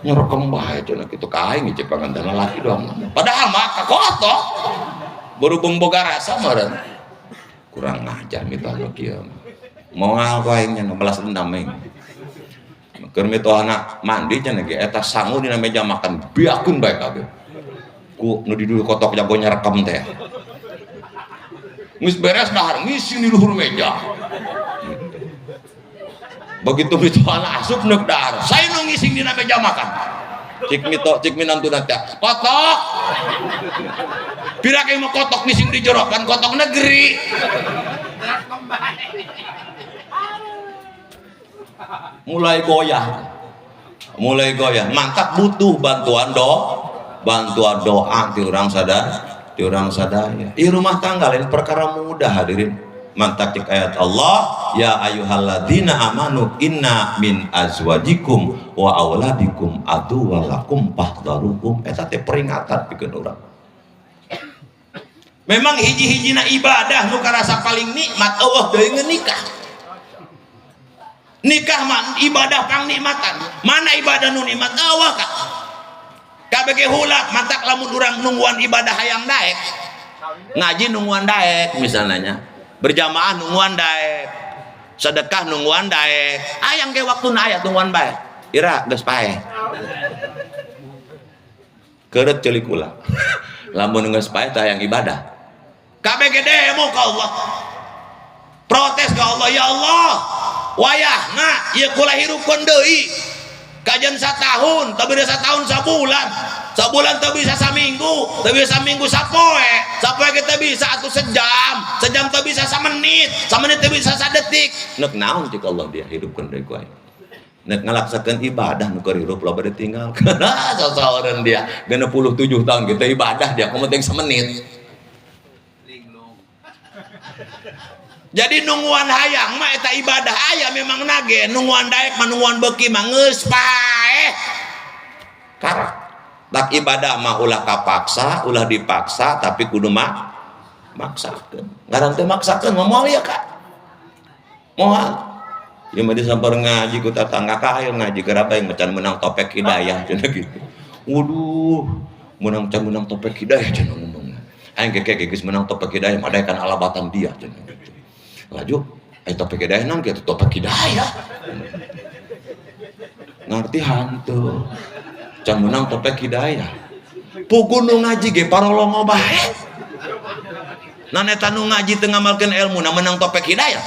Nyerekam bae cenah kitu ka aing cek panganten lalaki doang. Padahal mah kakotok. Berhubung boga rasa meureun. Kurang ngajar mitoha nu kieu mah. Moal ku aing nya balas dendam aing. Keur mitohana mandi cenah ge eta sangu dina meja makan biakeun bae kabeh. Ku nu di dulu kotok jago nyerekam teh. Geus beres dahar ngising di luhur meja. Begitu mitohana asup neuk dahar, saya nu ngising dina meja makan. Cik mito, cik minantuna teh, kotok. Pira ke mah kotok ngising di jero kan kotok negeri. Mulai goyah. Mulai goyah. Mantap butuh bantuan bantuan doa ti urang sadar, ti urang sadaya. Ieu rumah tangga lain perkara mudah hadirin. Mantap cek ayat Allah, ya ayyuhalladzina amanu inna min azwajikum wa auladikum aduwwan lakum fahdharuhum. Eta teh peringatan pikeun urang. Memang hiji-hijina ibadah nu karasa paling nikmat eueuh deui ngeun nikah. Nikah mah ibadah pang nikmatan. Mana ibadah nu nikmat eueuh ka? KBG hulak matak lamun urang nungguan ibadah hayang daek. Ngaji nungguan daek misalnya. Berjamaah nungguan daek. Sedekah nungguan daek. Ayang ge waktuna aya tungguan bae. Ira geus paeh. Keureut ceulik ulah. Lamun geus paeh teh hayang ibadah. KBG demo ka Allah. Protes ka Allah, ya Allah. Wayahna ieu kula hirupkeun deui. Kajian satahun, teu bisa satahun sabulan. Sabulan teu bisa saminggu, teu bisa saminggu sapoe. Sapoe ge teu bisa atuh sejam, sejam teu bisa samenit, samenit teu bisa sadetik. Nek naon cik Allah dia hidupkeun deui ku aing. Nek ngalaksakeun ibadah nu keur hirup loba ditinggalkeun. Sasaoreun dia 67 tahun kita ibadah dia komo teh samenit. Jadi nungguan hayang mah eta ibadah aya memang nage, nungguan daek mah nungguan beuki mah geus paeh. Karak. Tak ibadah mah ulah kapaksa, ulah dipaksa tapi kudu mah maksakeun. Ngaran teh maksakeun mah moal ieu ka. Moal. Ieu mah disamper ngaji ku tatangga ka ayo ngaji keur apa yang macan menang topek hidayah cenah gitu. Waduh, menang can menang topek hidayah cenah ngomongna. Aing ge geus menang topek hidayah madaekan alabatan dia cenah gitu. Laju, ayo topek hidayah nang kitu topek hidayah. Ngerti hantu. Can menang topek hidayah. Puguh nu ngaji ge parolongo bae. Nan eta nu ngaji teu ngamalkeun ilmu na menang topek hidayah.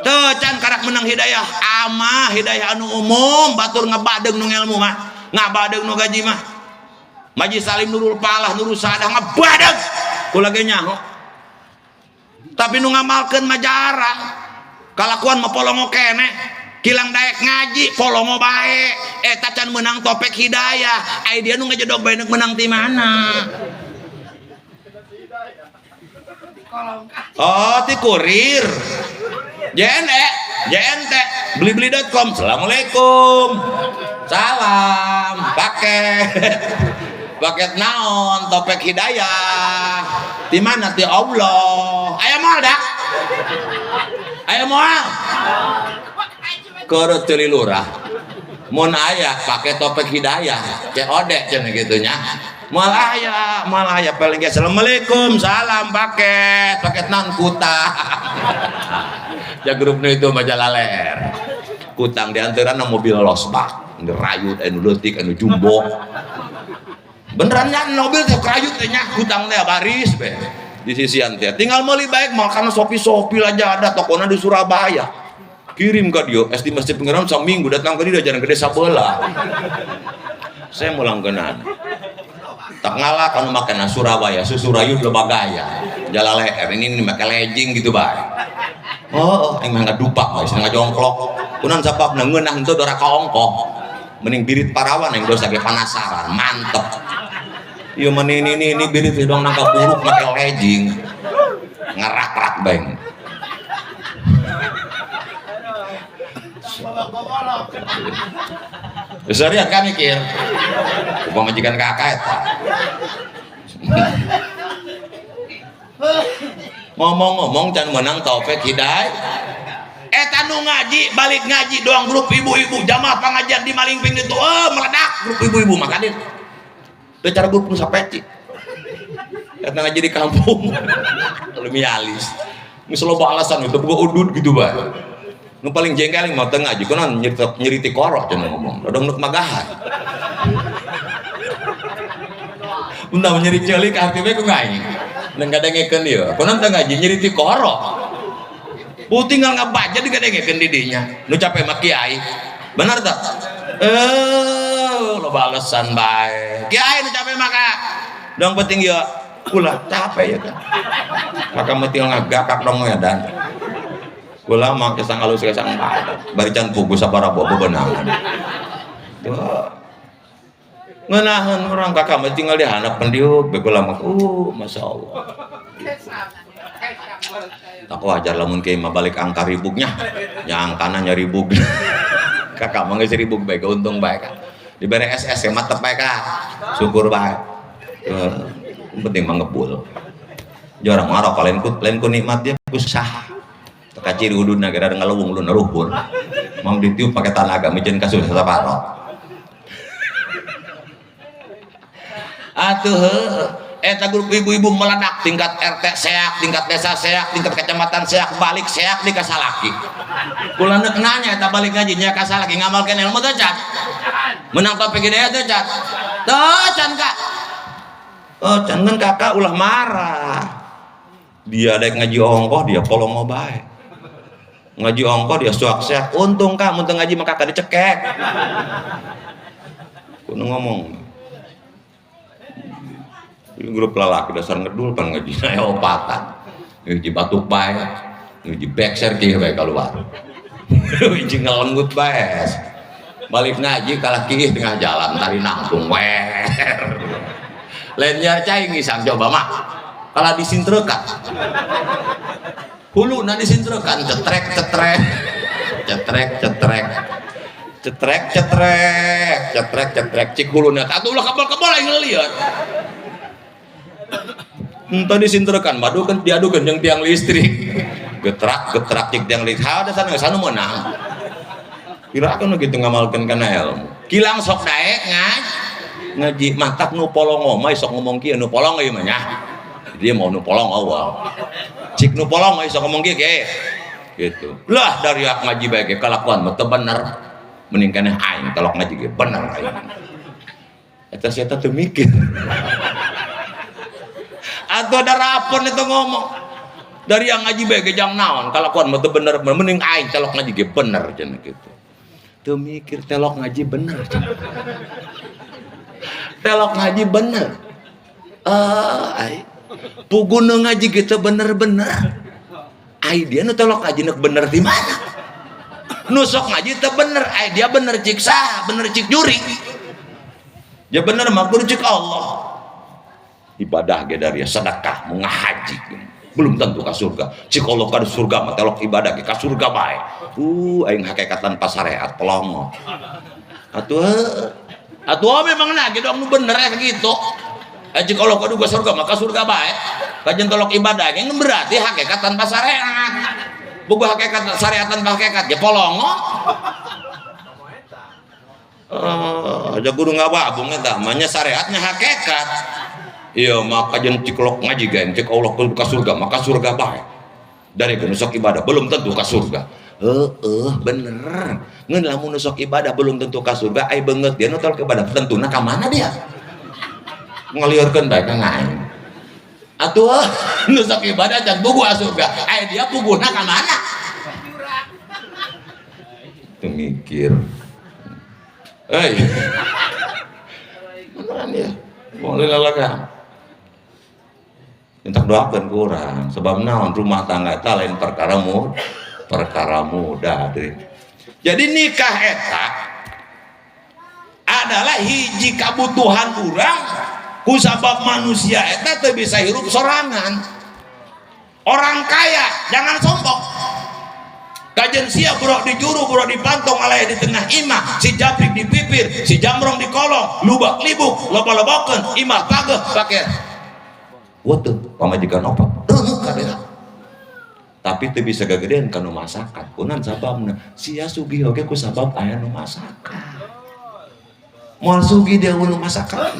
Teu can karak menang hidayah amah hidayah anu umum batur ngebadeung nu ilmu mah. Ngabadeung nu gaji mah. Majelis Salim Nurul Palah Nurul Sadah ngabadeung. Kula ge nyaho. Tapi nu ngamalkeun mah jarang. Kalakuan mah polongo keneh. Kilang daek ngaji polongo bae. Eta can menang topek hidayah. Ai dia nu ngajedog bae menang ti mana? Oh, ti kurir. JNE, JNT, blibli.com. Assalamualaikum. Salam, paket. Paket naon? Topek hidayah. Di mana? Di Allah. Aya moal dah. Aya moal. Keureuh teu lurah. Mun aya pake topek hidayah, COD cenah kitu nya. Moal aya paling ge assalamualaikum, salam paket, paket naon kutang. Ja grupna itu majalah ler. Kutang di antarana mobil losbak, anu rayut, anu leutik, anu jumbo. Beneran nya mobil teh krayut teh nya kutang teh baris be. Di sisian teh. Tinggal meuli baik mah karena sopi-sopi aja ada tokona di Surabaya. Kirim ka dia estimasi pengiraman saminggu datang ke dia jarang gede sabelah. Saya mulang kenan. Tak ngalah kalau makan Surabaya, susurayu lebagaya. Jala leher ini make legging gitu bae. Oh, aing mah ngadupak bae, seneng ngajongklok. Kunan sababna ngeunah henteu dora kaongkoh. Mending birit parawan yang dosa ge panasaran, mantep. Ieu mah ini birit doang nangka buruk make legging. Ngerak-rak bae. Serius kan mikir. Upama majikan kakak eta. Ngomong-ngomong can menang taufik hidayah. Eta nu ngaji balik ngaji doang grup ibu-ibu jamaah pengajian di Malingping itu meledak grup ibu-ibu makanin. Teu cara grup nu sapeci. Eta ngaji di kampung. Leuwih alis. Geus loba alasan itu boga udud gitu bae. Nu paling jengkel mah teu ngaji kunaon nyeriti korok cenah ngomong. Dodong nuk magahan. Undang nyeri celik hati we ku ngaji. Nang kadengekeun ieu. Kunaon teu ngaji nyeriti korok. Bu tinggal ngabaca digadengekeun di dinya. Nu capek mah kiai. Benar tak? Loba alasan bae. Kiai nu capek mah ka. Dong penting ieu ulah capek ya kan. Maka mah tinggal ngagakak dong edan. Kula mah kesang alus kesang bae. Bari can pugu sabaraha bebenangan. Tuh. Ngeunaheun urang kakak mah tinggal di handap pendiuk bae kula mah. Masya Allah. Tak wajar lamun kiai mah balik angka ribuknya. Nya angkana nya ribuk. Kakak mah geus ribuk bae untung bae ka. Dibere SS ya matep bae ka. Syukur bae. Penting mah ngebul. Jarang ngarok lain ku nikmat dia ku sah. Teka ciri ududna ge rada ngaluwung ulun luhur. Mang ditiup pake tanaga miceun kasus saparot. Atuh heuh. Eta grup ibu-ibu meledak tingkat RT seak, tingkat desa seak, tingkat kecamatan seak, balik seak di kasalaki. Kula neuk nanya eta balik ngaji nya kasalaki ngamalkeun ilmu teh can. Menang topik hidayah teh can. Teu can kak. Oh, can kan kakak ulah marah. Dia daek ngaji ongkoh dia polongo bae. Ngaji ongkoh dia suak seak. Untung kak mun teu ngaji mah kakak dicekek. Kudu ngomong. Ini grup lalaki dasar ngedul pan ngaji saya opatan. Ngaji batuk bae, ngaji bekser kieu bae keluar. Ngaji ngelenggut bae. Balik ngaji kalah kieu tengah jalan tari nangtung wer. Lainnya cai ngisang coba mah. Kalah disintrekan. Huluna disintrekan cetrek cetrek. Cetrek cetrek. Cetrek cetrek, cetrek cetrek cik huluna. Atuh ulah kebol-kebol aing ngelieur. Entah disintrekan, madu kan diadukan yang tiang listrik. Getrak, getrak cik tiang listrik. Ha, dasar nggak sanu menang. Kira kan gitu ngamalkan kana ilmu. Kilang sok daek ngaji matak nu polong omah sok ngomong kieu nu polong ieu mah nya. Dia mau nu polong awal. Cik nu polong sok ngomong kieu ge. Gitu. Lah dari ngaji bae ge kalakuan mah teu bener. Mending keneh aing telok ngaji ge bener aing. Eta sia teu mikir. Atau ada rapon itu ngomong dari yang ngaji bae ge jang naon kalakuan mah teu bener mending aing telok ngaji ge bener cenah gitu. Teu mikir telok ngaji bener cenah. Telok ngaji bener. Ai puguna ngaji ge teu bener-bener. Ai dia nu telok ngaji nek bener di mana? Nu sok ngaji teu bener, ai dia bener cik saha, bener cik juri. Ya bener mah kudu cik Allah. Ibadah ge dari sedekah mau ngahaji belum tentu ka surga. Cik Allah ka surga mah telok ibadah ge ka surga bae. Aing hakikat tanpa syariat pelongo. Atuh atuh memang na ge dong nu bener ya gitu. Cik Allah ka surga mah ka surga bae. Kajen telok ibadah ge berarti hakikat tanpa syariat. Boga hakikat syariat tanpa hakikat ge polongo. Aja kudu ngababung eta mah nya syariatnya hakikat. Iya maka jeung ciklok ngaji geng cik Allah ka surga maka surga bae. Dari nu sok ibadah belum tentu ka surga. Heeh bener. Ngeun lamun nu sok ibadah belum tentu ka surga ai beungeut dia nu tol ibadah tentuna ka mana dia? Ngaliurkeun bae ka aing. Atuh nu sok ibadah can puguh ka surga. Ai dia puguhna ka mana? Mikir. Hei. Beneran ya. Boleh lalaga. Minta doakan kurang sebab naon rumah tangga eta lain perkara mudah deui. Jadi nikah eta adalah hiji kabutuhan urang kusabab manusia eta teu bisa hirup sorangan. Orang kaya jangan sombong. Kajen sia buruk di juru, buruk di pantong, alaya di tengah imah, si jabrik di pipir, si jamrong di kolong, lubak libuk, loba-lobakeun, imah pageh pake. Weuteung pamajikan opat, reungeuh kabeh. Tapi teu bisa gagedean kanu masakan. Kunan sababna sia sugih oge ku sabab aya nu masakan. Moal sugih dia nu masakan.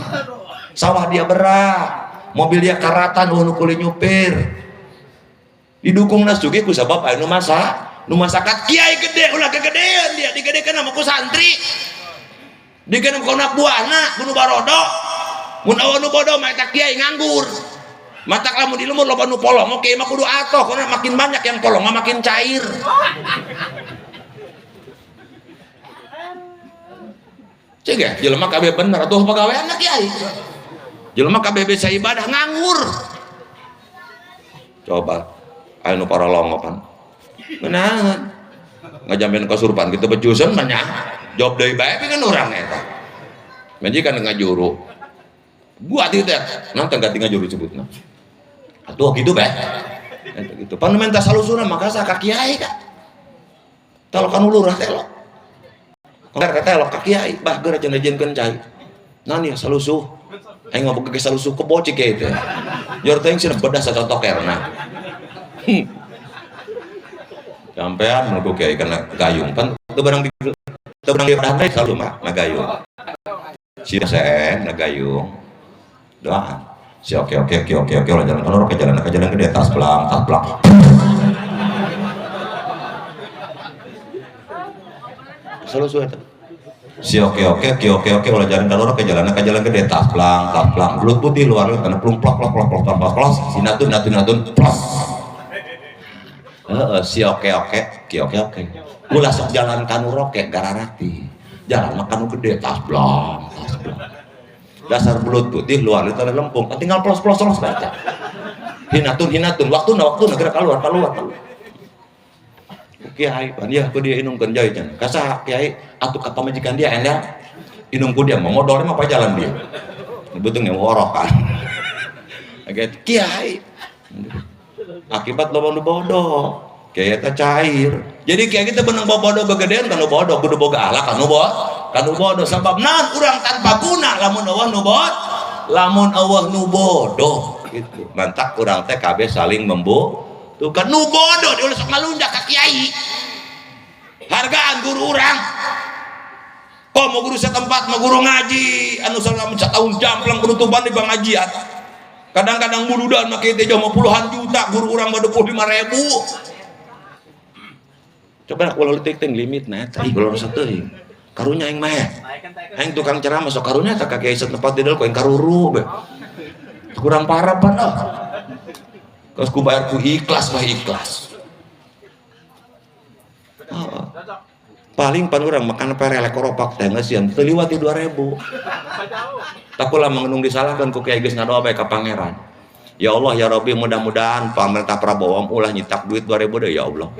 Sawah dia berat, mobil dia karatan nu kuli nyupir. Didukungna sugih ku sabab aya nu masak. Nu masakan kiai gede ulah kegedean dia digedekeun sama ku santri. Digedekeun ku anak buahna, ku nu barodo. Mun eueuh nu bodoh mah eta kiai nganggur. Matak lamun di lembur loba nu polong, oke mah kudu atoh karena makin banyak yang polong mah makin cair. Cegah jelema kabeh bener atuh pagaweanna kiai. Jelema kabeh bisa ibadah nganggur. Coba aya nu parolongopan. Ngeunaan ngajamin kasurupan gitu bejusan banyak job deui bae kan urang eta majikan ngajuru gua teh nanti ganti ngajuru sebutna atuh gitu bae eta gitu pan menta salusuna maka ka kiai ka talo kan lurah telo ka telo ka kiai bah geura cenah jieunkeun cai naon ya salusuh aing mah boga salusuh kebo cik kiai teh jor teh cenah bedah satotokerna. Sampean menunggu kiai kena gayung pan teu barang di teu barang di teh selalu mah ngagayung. Si sen ngagayung. Doa. Si oke oke oke oke oke jalan kono ke jalan ke jalan gede tas belang tas belang. Selalu suwe eta. Si oke oke oke oke oke ulah jalan kono ke jalan ke jalan gede tas belang tas belang. Belut putih luar tanah plung plok plok plok plok plok plok sinatun natun natun plos. Si oke oke, ki oke oke. Ulah sok jalan kanu roke gararati. Jalan makan gede tas blang, tas blang. Dasar belut putih luar itu lempung, tinggal plos plos plos baca. Hinatun hinatun, waktu na waktu gerak keluar keluar keluar. Kiai, pan ya ku dia inungkeun jai cenah. Kasaha kiai atuh ka pamajikan dia endel. Inung ku dia mau modal mah apa jalan dia. Beuteung ngeworokan. Kiai. Akibat loba nu bodoh kiai eta cair. Jadi kiai kita benang bodoh gegedean kanu bodoh kudu boga akhlak kanu bodoh kanu bodoh sabab naon urang tanpa guna lamun eueuh nu bodoh lamun eueuh nu bodoh gitu. Mantak urang teh kabeh saling membutuhkan nu bodoh diulah sok ngalunjak ka kiai. Hargaan guru urang. Kok mau guru setempat mau guru ngaji anu selama satahun jamplang penutupan di pengajian. Kadang-kadang muludan make teh jauh puluhan juta guru urang mah 25.000. Coba aku lalu ting limit nah eta ih ulah rasa teuing. Karunya aing mah. Aing tukang ceramah sok karunya tah ka kiai setempat di dieu ku aing karuru be. Kurang parah pan ah. Geus ku bayar ku ikhlas mah ikhlas. Oh. Paling pan urang makan perelek koropak teh ngeusian teu liwat di 2.000. Takulah mengenung disalahkan ku kiai geus ngadoa bae ka pangeran. Ya Allah ya Rabbi mudah-mudahan pemerintah Prabowo ulah nyitak duit 2.000 deh ya Allah.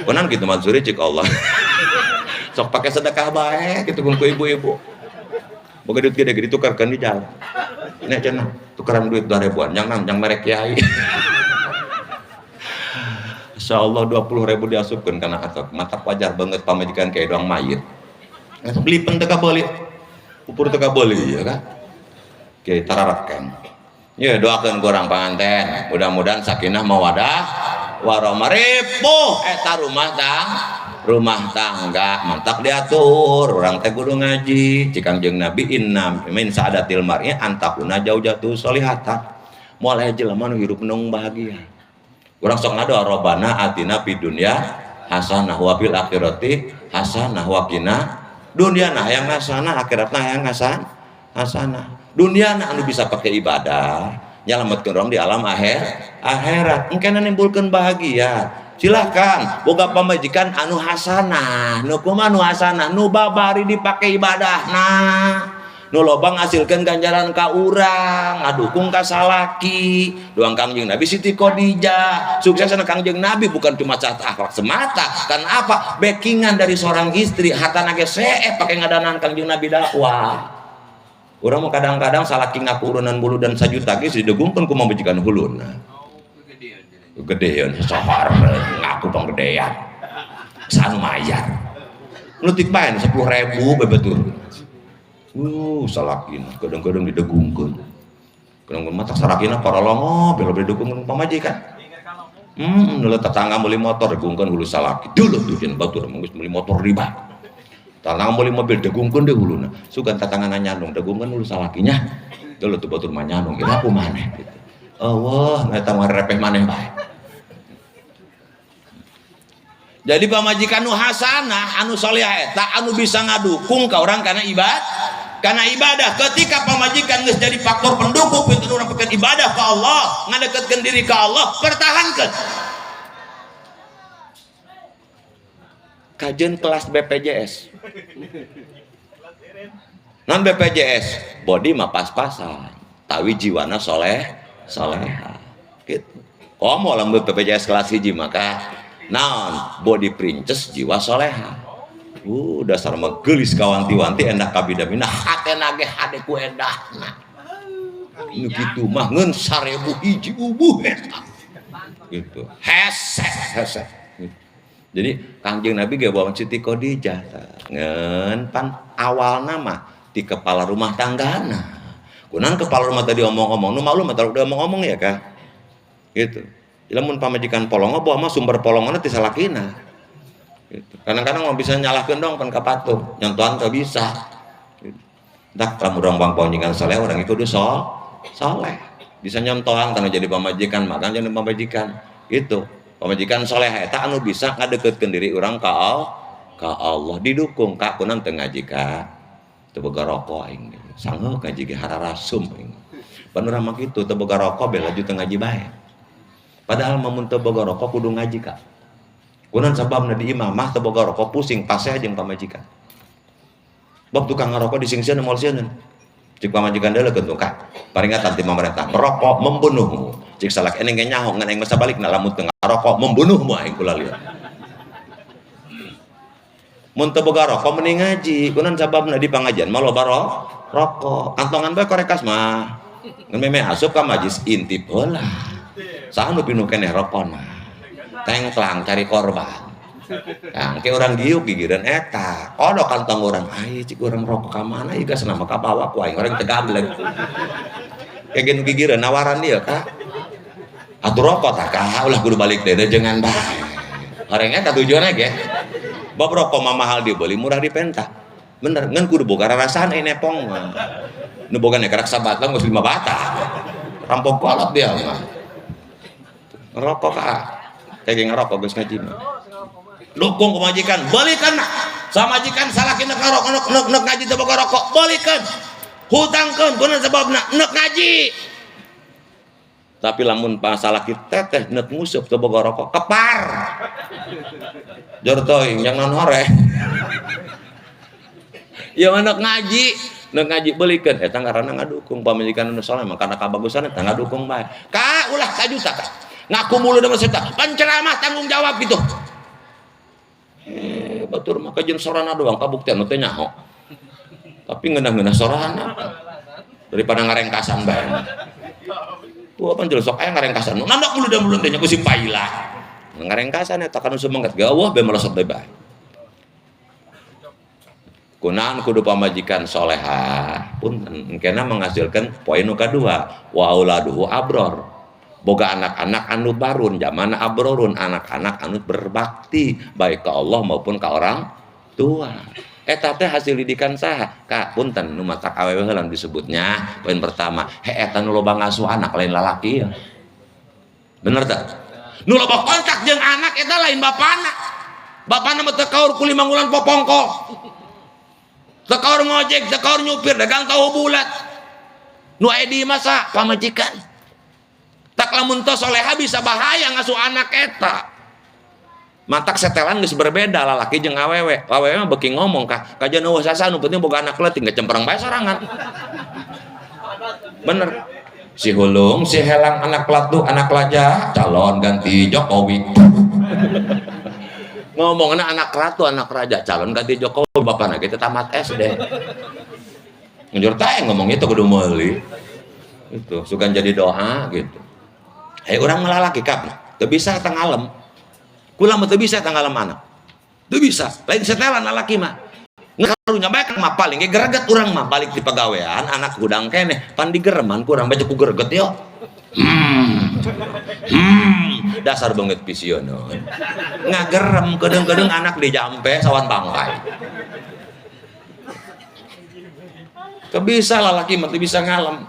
Kunan gitu Mansuri cik Allah. Sok pakai sedekah bae gitu ku ibu-ibu. Boga duit gede gede tukarkeun di jalan. Nek cenah tukaran duit 2.000-an yang nang yang merek kiai. Insyaallah 20.000 diasupkeun kana atok. Mata wajar banget pamajikan kiai doang mayit. Beli pen teu kabeuli. Pupur teu kabeuli ya kan. Kiai tararaken. Ya doakeun ku urang panganten, mudah-mudahan sakinah mawadah warahmah ripuh eta rumah tangga mantak diatur urang teh kudu ngaji cik Kangjeng Nabi inna min saadatil mar'i antakuna jaujatu sholihatan. Moal aya jelema nu hirup nung bahagia. Urang sok ngadoa robana atina fid dunya hasanah wa fil akhirati hasanah wa qina dunya nah hayang hasanah akhiratna hayang hasanah. Dunia na anu bisa pakai ibadah nyelametkeun orang di alam akhirat engkena nimbulkeun bahagia. Silahkan boga pamajikan anu hasanah, nu kumaha nu hasanah, nu babari dipake ibadahna, nu loba ngasilkeun ganjaran ka urang, ngadukung ka salaki. Doang Kangjeng Nabi Siti Khadijah suksesna Kangjeng Nabi bukan cuma catah akhlak semata, karena apa? Backingan dari seorang istri, hartana ge seep pake ngadanan Kangjeng Nabi dakwah. Urang mah kadang-kadang salaki ngaku urunan bulu dan sajuta ge didegungkeun ku pamajikan huluna. Gedean sahar ngaku panggedean. Sanu mayar. Nutik bae 10.000 bebetur. Salakina kadang-kadang didegungkeun. Kadang-kadang mah salakina parolongo bela didukung pamajikan. Nu tetangga meuli motor degungkeun hulu salaki. Dulu tuh jeung batur geus meuli motor riba. Tetangga meuli mobil degungkeun deui huluna. Sugan tetanggana nyandung degungkeun hulu salakinya. Dulu tuh batur mah nyandung iraku maneh gitu. Allah, eta mah repeh maneh bae. Jadi pamajikan nu hasanah, anu solehah eta anu bisa ngadukung ka urang kana ibadah. Karena ibadah ketika pamajikan geus jadi faktor pendukung pintu urang pikeun ibadah ka Allah, ngadeketkeun diri ka Allah, pertahankeun. Kajeun kelas BPJS. Non BPJS, body mah pas-pasan, tawi jiwana soleh, soleha. Gitu. Komo lamun BPJS kelas hiji maka naon body princess jiwa soleha. Dasar mah geulis kawanti-wanti endah kabida-bida hatena ge hade ku endahna. Nu kitu mah ngeun 1000 hiji ubuh eta. Gitu. Hese hese. Gitu. Jadi Kangjeng Nabi ge bawa Siti Khadijah ngeun pan awalna mah di kepala rumah tanggana. Kunaon kepala rumah tadi omong-omong, nu maklum mah udah omong-omong ya kah? Gitu. Lamun pamajikan polongo bawa mah sumber polongona ti salakina. Gitu. Kadang-kadang mau bisa nyalahkeun dong pan ka patuh, nyontohan teu bisa. Gitu. Dah lamun urang bang pamajikan saleh urang kudu soleh. Bisa nyontohan kana jadi pamajikan, makan jadi pamajikan. Gitu. Pamajikan soleh eta anu bisa ngadeukeutkeun diri urang ka Allah, didukung ka kunaon teu ngaji ka. Teu boga rokok aing. Sanggeuk ngaji ge hararasum aing. Pan urang mah kitu teu boga rokok beh laju teu ngaji bae. Padahal mun teu boga rokok kudu ngaji ka. Kunaon sababna di imamah teu boga rokok pusing paseh jeung pamajikan. Bab tukang ngarokok disingseun moal sieun. Cik pamajikan deuleu tuh ka. Paringatan ti pamarentah, merokok membunuhmu. Cik salak eneng ge nyaho ngan aing mah sabalikna lamun teu ngarokok membunuhmu aing kula lieur. Mun teu boga rokok mending ngaji. Kunaon sababna di pangajian mah loba rokok. Kantongan bae korekas mah. Ngan meme asup ka majlis intip heula. Saha nu pinuh keneh rokona. Tengklang cari korban. Nah, ke orang diuk gigireun eta. Kodok kantong urang, ai cik urang rokok ka mana ieu geus nama ka bawa ku aing urang teu gablek. Kayak gini gigireun nawaran dia ka. Atuh rokok tah ka ulah kudu balik deui jangan bae. Horeng eta tujuanna ge. Bab rokok mah mahal dibeli murah dipenta. Bener, ngan kudu boga rarasaan ai nepong mah. Nu boga nek sabatang geus 5 batang. Rampok kolot dia mah. Ngerokok ka. Kayak ngerokok geus ngaji mah. Dukung pamajikan, belikan sama majikan salah kena ngerokok nek nek ngaji teu boga rokok, belikan. Hutangkeun kunaon sababna nek ngaji. Tapi lamun masalah kita teteh nek nguseup teu boga rokok, kepar. Jor teuing yang non hore. Ya nek ngaji belikeun eta ngaranna ngadukung pamajikan anu saleh mah karena kabagusan eta ngadukung bae. Ka ulah sajuta ka. Ngaku mulu da maksudna penceramah tanggung jawab gitu. Batur mah kajeun sorana doang kabuktian nu teh nyaho. Tapi ngeunah-ngeunah sorana daripada ngarengkasan bae. Tuh apa jelas sok aya ngarengkasan. Nandak mulu da mulu teh nya ku si Paila. Ngarengkasan eta kan semangat gawah bae melesot deui bae. Kunaon kudu pamajikan solehah punten engkena menghasilkan poin nu kadua wa auladuhu abror. Boga anak-anak anu barun, zaman abrorun, anak-anak anu berbakti baik ke Allah maupun ke orang tua. Eta teh hasil didikan saha? Ka punten nu matak awewe heula disebutnya poin pertama, he eta nu loba ngasuh anak lain lalaki ya. Bener teh? Nu loba kontak jeung anak eta lain bapana. Bapana mah teu kaur ku 5 bulan popongko. Teu kaur ngojek, teu kaur nyupir, dagang tahu bulat. Nu aya di masa pamajikan. Tak lamun tos soleha bisa bahaya ngasuh anak eta. Matak setelan geus berbeda lalaki jeung awewe. Awewe mah beuki ngomong ka kajian eueuh sasa nu penting boga anak leutik ngecempreng bae sorangan. Bener. Si hulung, si helang anak latu, anak raja, calon ganti Jokowi. Ngomongna anak ratu, anak raja, calon ganti Jokowi, bapana ge teu tamat SD. Ngunjur teh ngomong itu kudu meuli. Itu sugan jadi doa gitu. Hei urang mah lalaki kap, teu bisa tangalem. Kula mah teu bisa tangalem anak. Teu bisa, lain setelan lalaki mah. Karunya bae mah paling ge greget urang mah balik di pagawean anak hudang keneh pan digereman kurang bae ku greget yo. Dasar banget pisiono. Ngagerem kedeung-kedeung anak dijampe sawan bangkai. Teu bisa lalaki mah teu bisa ngalem.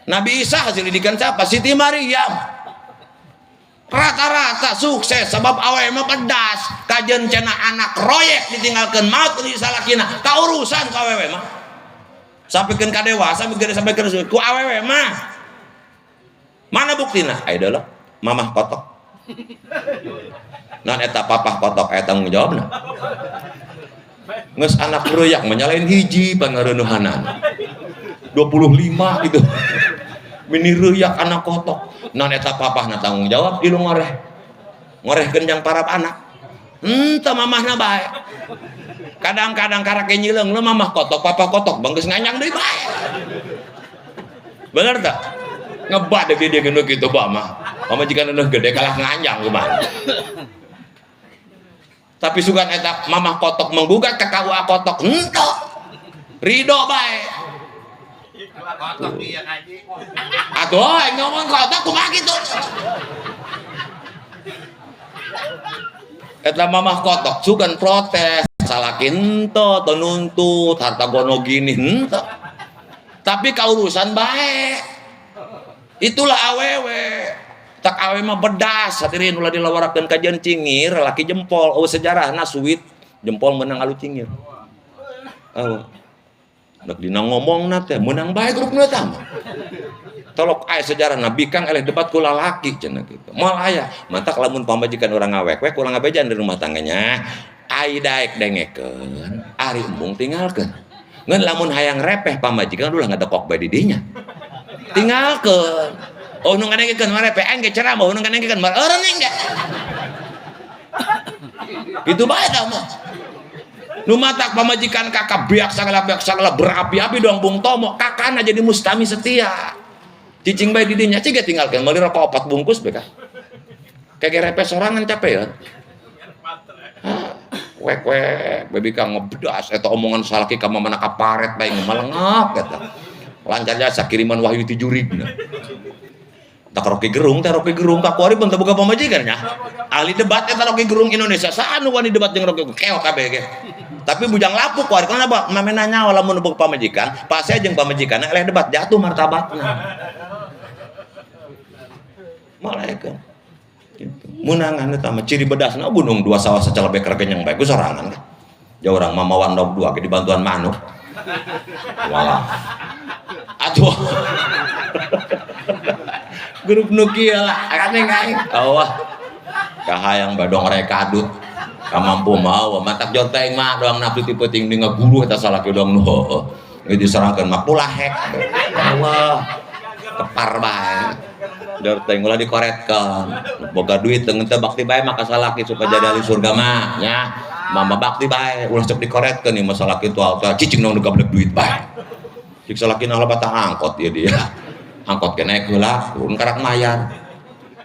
Nabi Isa hasil didikan siapa? Siti Maryam. Rata-rata sukses sebab awewe mah pedas. Kajeun cenah anak royek ditinggalkeun maut di salakina. Ka urusan ku awewe mah. Sampikeun ka dewasa, sampai sampai ke ku awewe mah. Mana buktina? Ayo deuleu, mamah kotok. Nah eta papah kotok aya tanggung jawabna. Geus anak royak menyalain hiji pangareunuhanan. 25 itu. Mini reuyak anak kotok. Non eta papahna tanggung jawab di lu ngoreh. Ngorehkeun jang parab anak. Henteu mamahna bae. Kadang-kadang karake nyileung lu mamah kotok, papa kotok, bang geus nganyang deui bae. Bener tak? Ngebad deui dia geus kitu ba mah. Pamajikan nu gede kalah nganyang kumaha. Tapi sugan eta mamah kotok menggugat ke KUA kotok, henteu. Ridho bae. Kotok dia ngaji. Aduh, aing ngomong kotok kumaha kitu. Eta mamah kotok sugan protes, salaki henteu, teu nuntut, harta gono gini henteu. Tapi kaurusan bae. Itulah awewe. Tak awewe mah bedas, hadirin ulah dilawarakeun kajian cingir, laki jempol, eueuh sejarahna suwit jempol menang alu cingir. Eueuh. Dek dina ngomongna teh meunang bae grupna tah mah. Tolok aya sejarahna bikang eleh debat ku lalaki cenah kitu. Moal aya, mantak lamun pamajikan urang ngawek-wek urang ngabejan di rumah tangganya. Ai daek dengekeun, ari embung tinggalkeun. Ngan lamun hayang repeh pamajikan ulah ngadekok bae di dinya. Tinggalkeun. Oh nu ngadengkeun mah repeh aing ge ceramah, nu ngadengkeun mah eureun aing ge. Kitu bae tah mah. Nu matak pamajikan kakak biak sagala berapi-api doang Bung Tomo, kakana jadi mustami setia. Cicing bae di dinya cig tinggalkeun meuli rokok 4 bungkus bae ka. Kege repeh sorangan capek ya. Wek wek baby kang ngebedas eta omongan salaki ka mamana kaparet bae ngemalengap eta. Lancar jasa kiriman wahyu ti jurigna. Tak Rocky Gerung, teh Rocky Gerung ka kuari pun teu boga pamajikan nya. Ahli debat eta Rocky Gerung Indonesia saha nu wani debat jeung Rocky Gerung keok kabeh ge. Tapi bujang lapuk kuari kenapa? Mamena nyawa lamun boga pamajikan, pasti jeung pamajikanna eleh debat jatuh martabatna. Malaikat. Gitu. Munangan eta mah ciri bedasna gunung dua sawah sacelebek regenyeng bae ku sorangan kan. Jauh urang mah mawa endog dua ge dibantuan manuk. Walah. Atuh. Grup nu kieu lah, aneh aing. Allah. Kahayang badong rek kadut. Kamampu mau matak jonteng mah doang nafsu ti peuting di ngaguru eta salaki doang nu heueuh. Geus diserangkeun mah pulah hek. Allah. Kepar bae. Jorteng ulah dikoretkeun. Boga duit teu teu bakti bae mah ka salaki supaya jadi ahli surga mah nya. Mama bakti bae ulah sok dikoretkeun ieu mah salaki tual teh cicing nong nu gablek duit bae. Cik salaki nah lebat angkot ieu dia. Angkot ke naik heula turun karak mayar.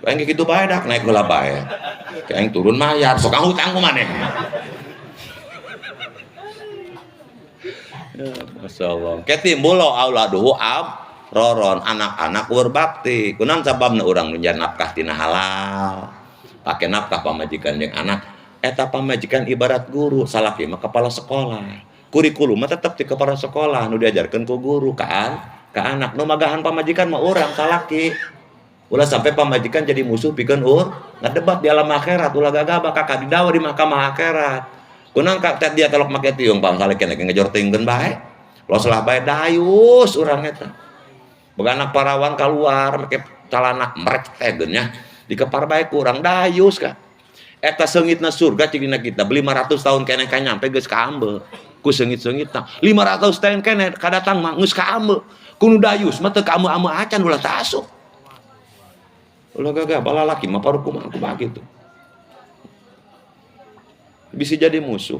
Aing kitu bae dak naik heula bae. Aing turun mayar sok hutang ku maneh. Ya, masyaallah. Ke timbul auladuhu ab roron anak-anak berbakti. Kunaon sababna urang nu nafkah tina halal. Pake nafkah pamajikan jeung anak. Eta pamajikan ibarat guru, salaki mah kepala sekolah. Kurikulum mah tetep di kepala sekolah nu diajarkeun ku guru kan. Ka anak nu magahan pamajikan mah urang salaki. Ulah sampai pamajikan jadi musuh pikeun ur ngadebat di alam akhirat ulah gagabah kakak didawa di mahkamah akhirat. Kunaon ka teh dia telok make tiung pang salaki lagi ngejor tingkeun bae. Los lah bae dayus urang eta. Boga anak parawan keluar make calana merek teh geun nya. Dikepar bae kurang dayus ka. Eta seungitna surga cik dina kitab 500 tahun keneh ka nyampe geus kaambe. Ku seungit-seungitna 500 tahun keneh kadatang mah geus kaambe. Kuno dayus mah teu kaambe-ambe acan ulah teu asup. Ulah gagah balalaki mah paruh kumaha kumaha kitu. Bisa jadi musuh.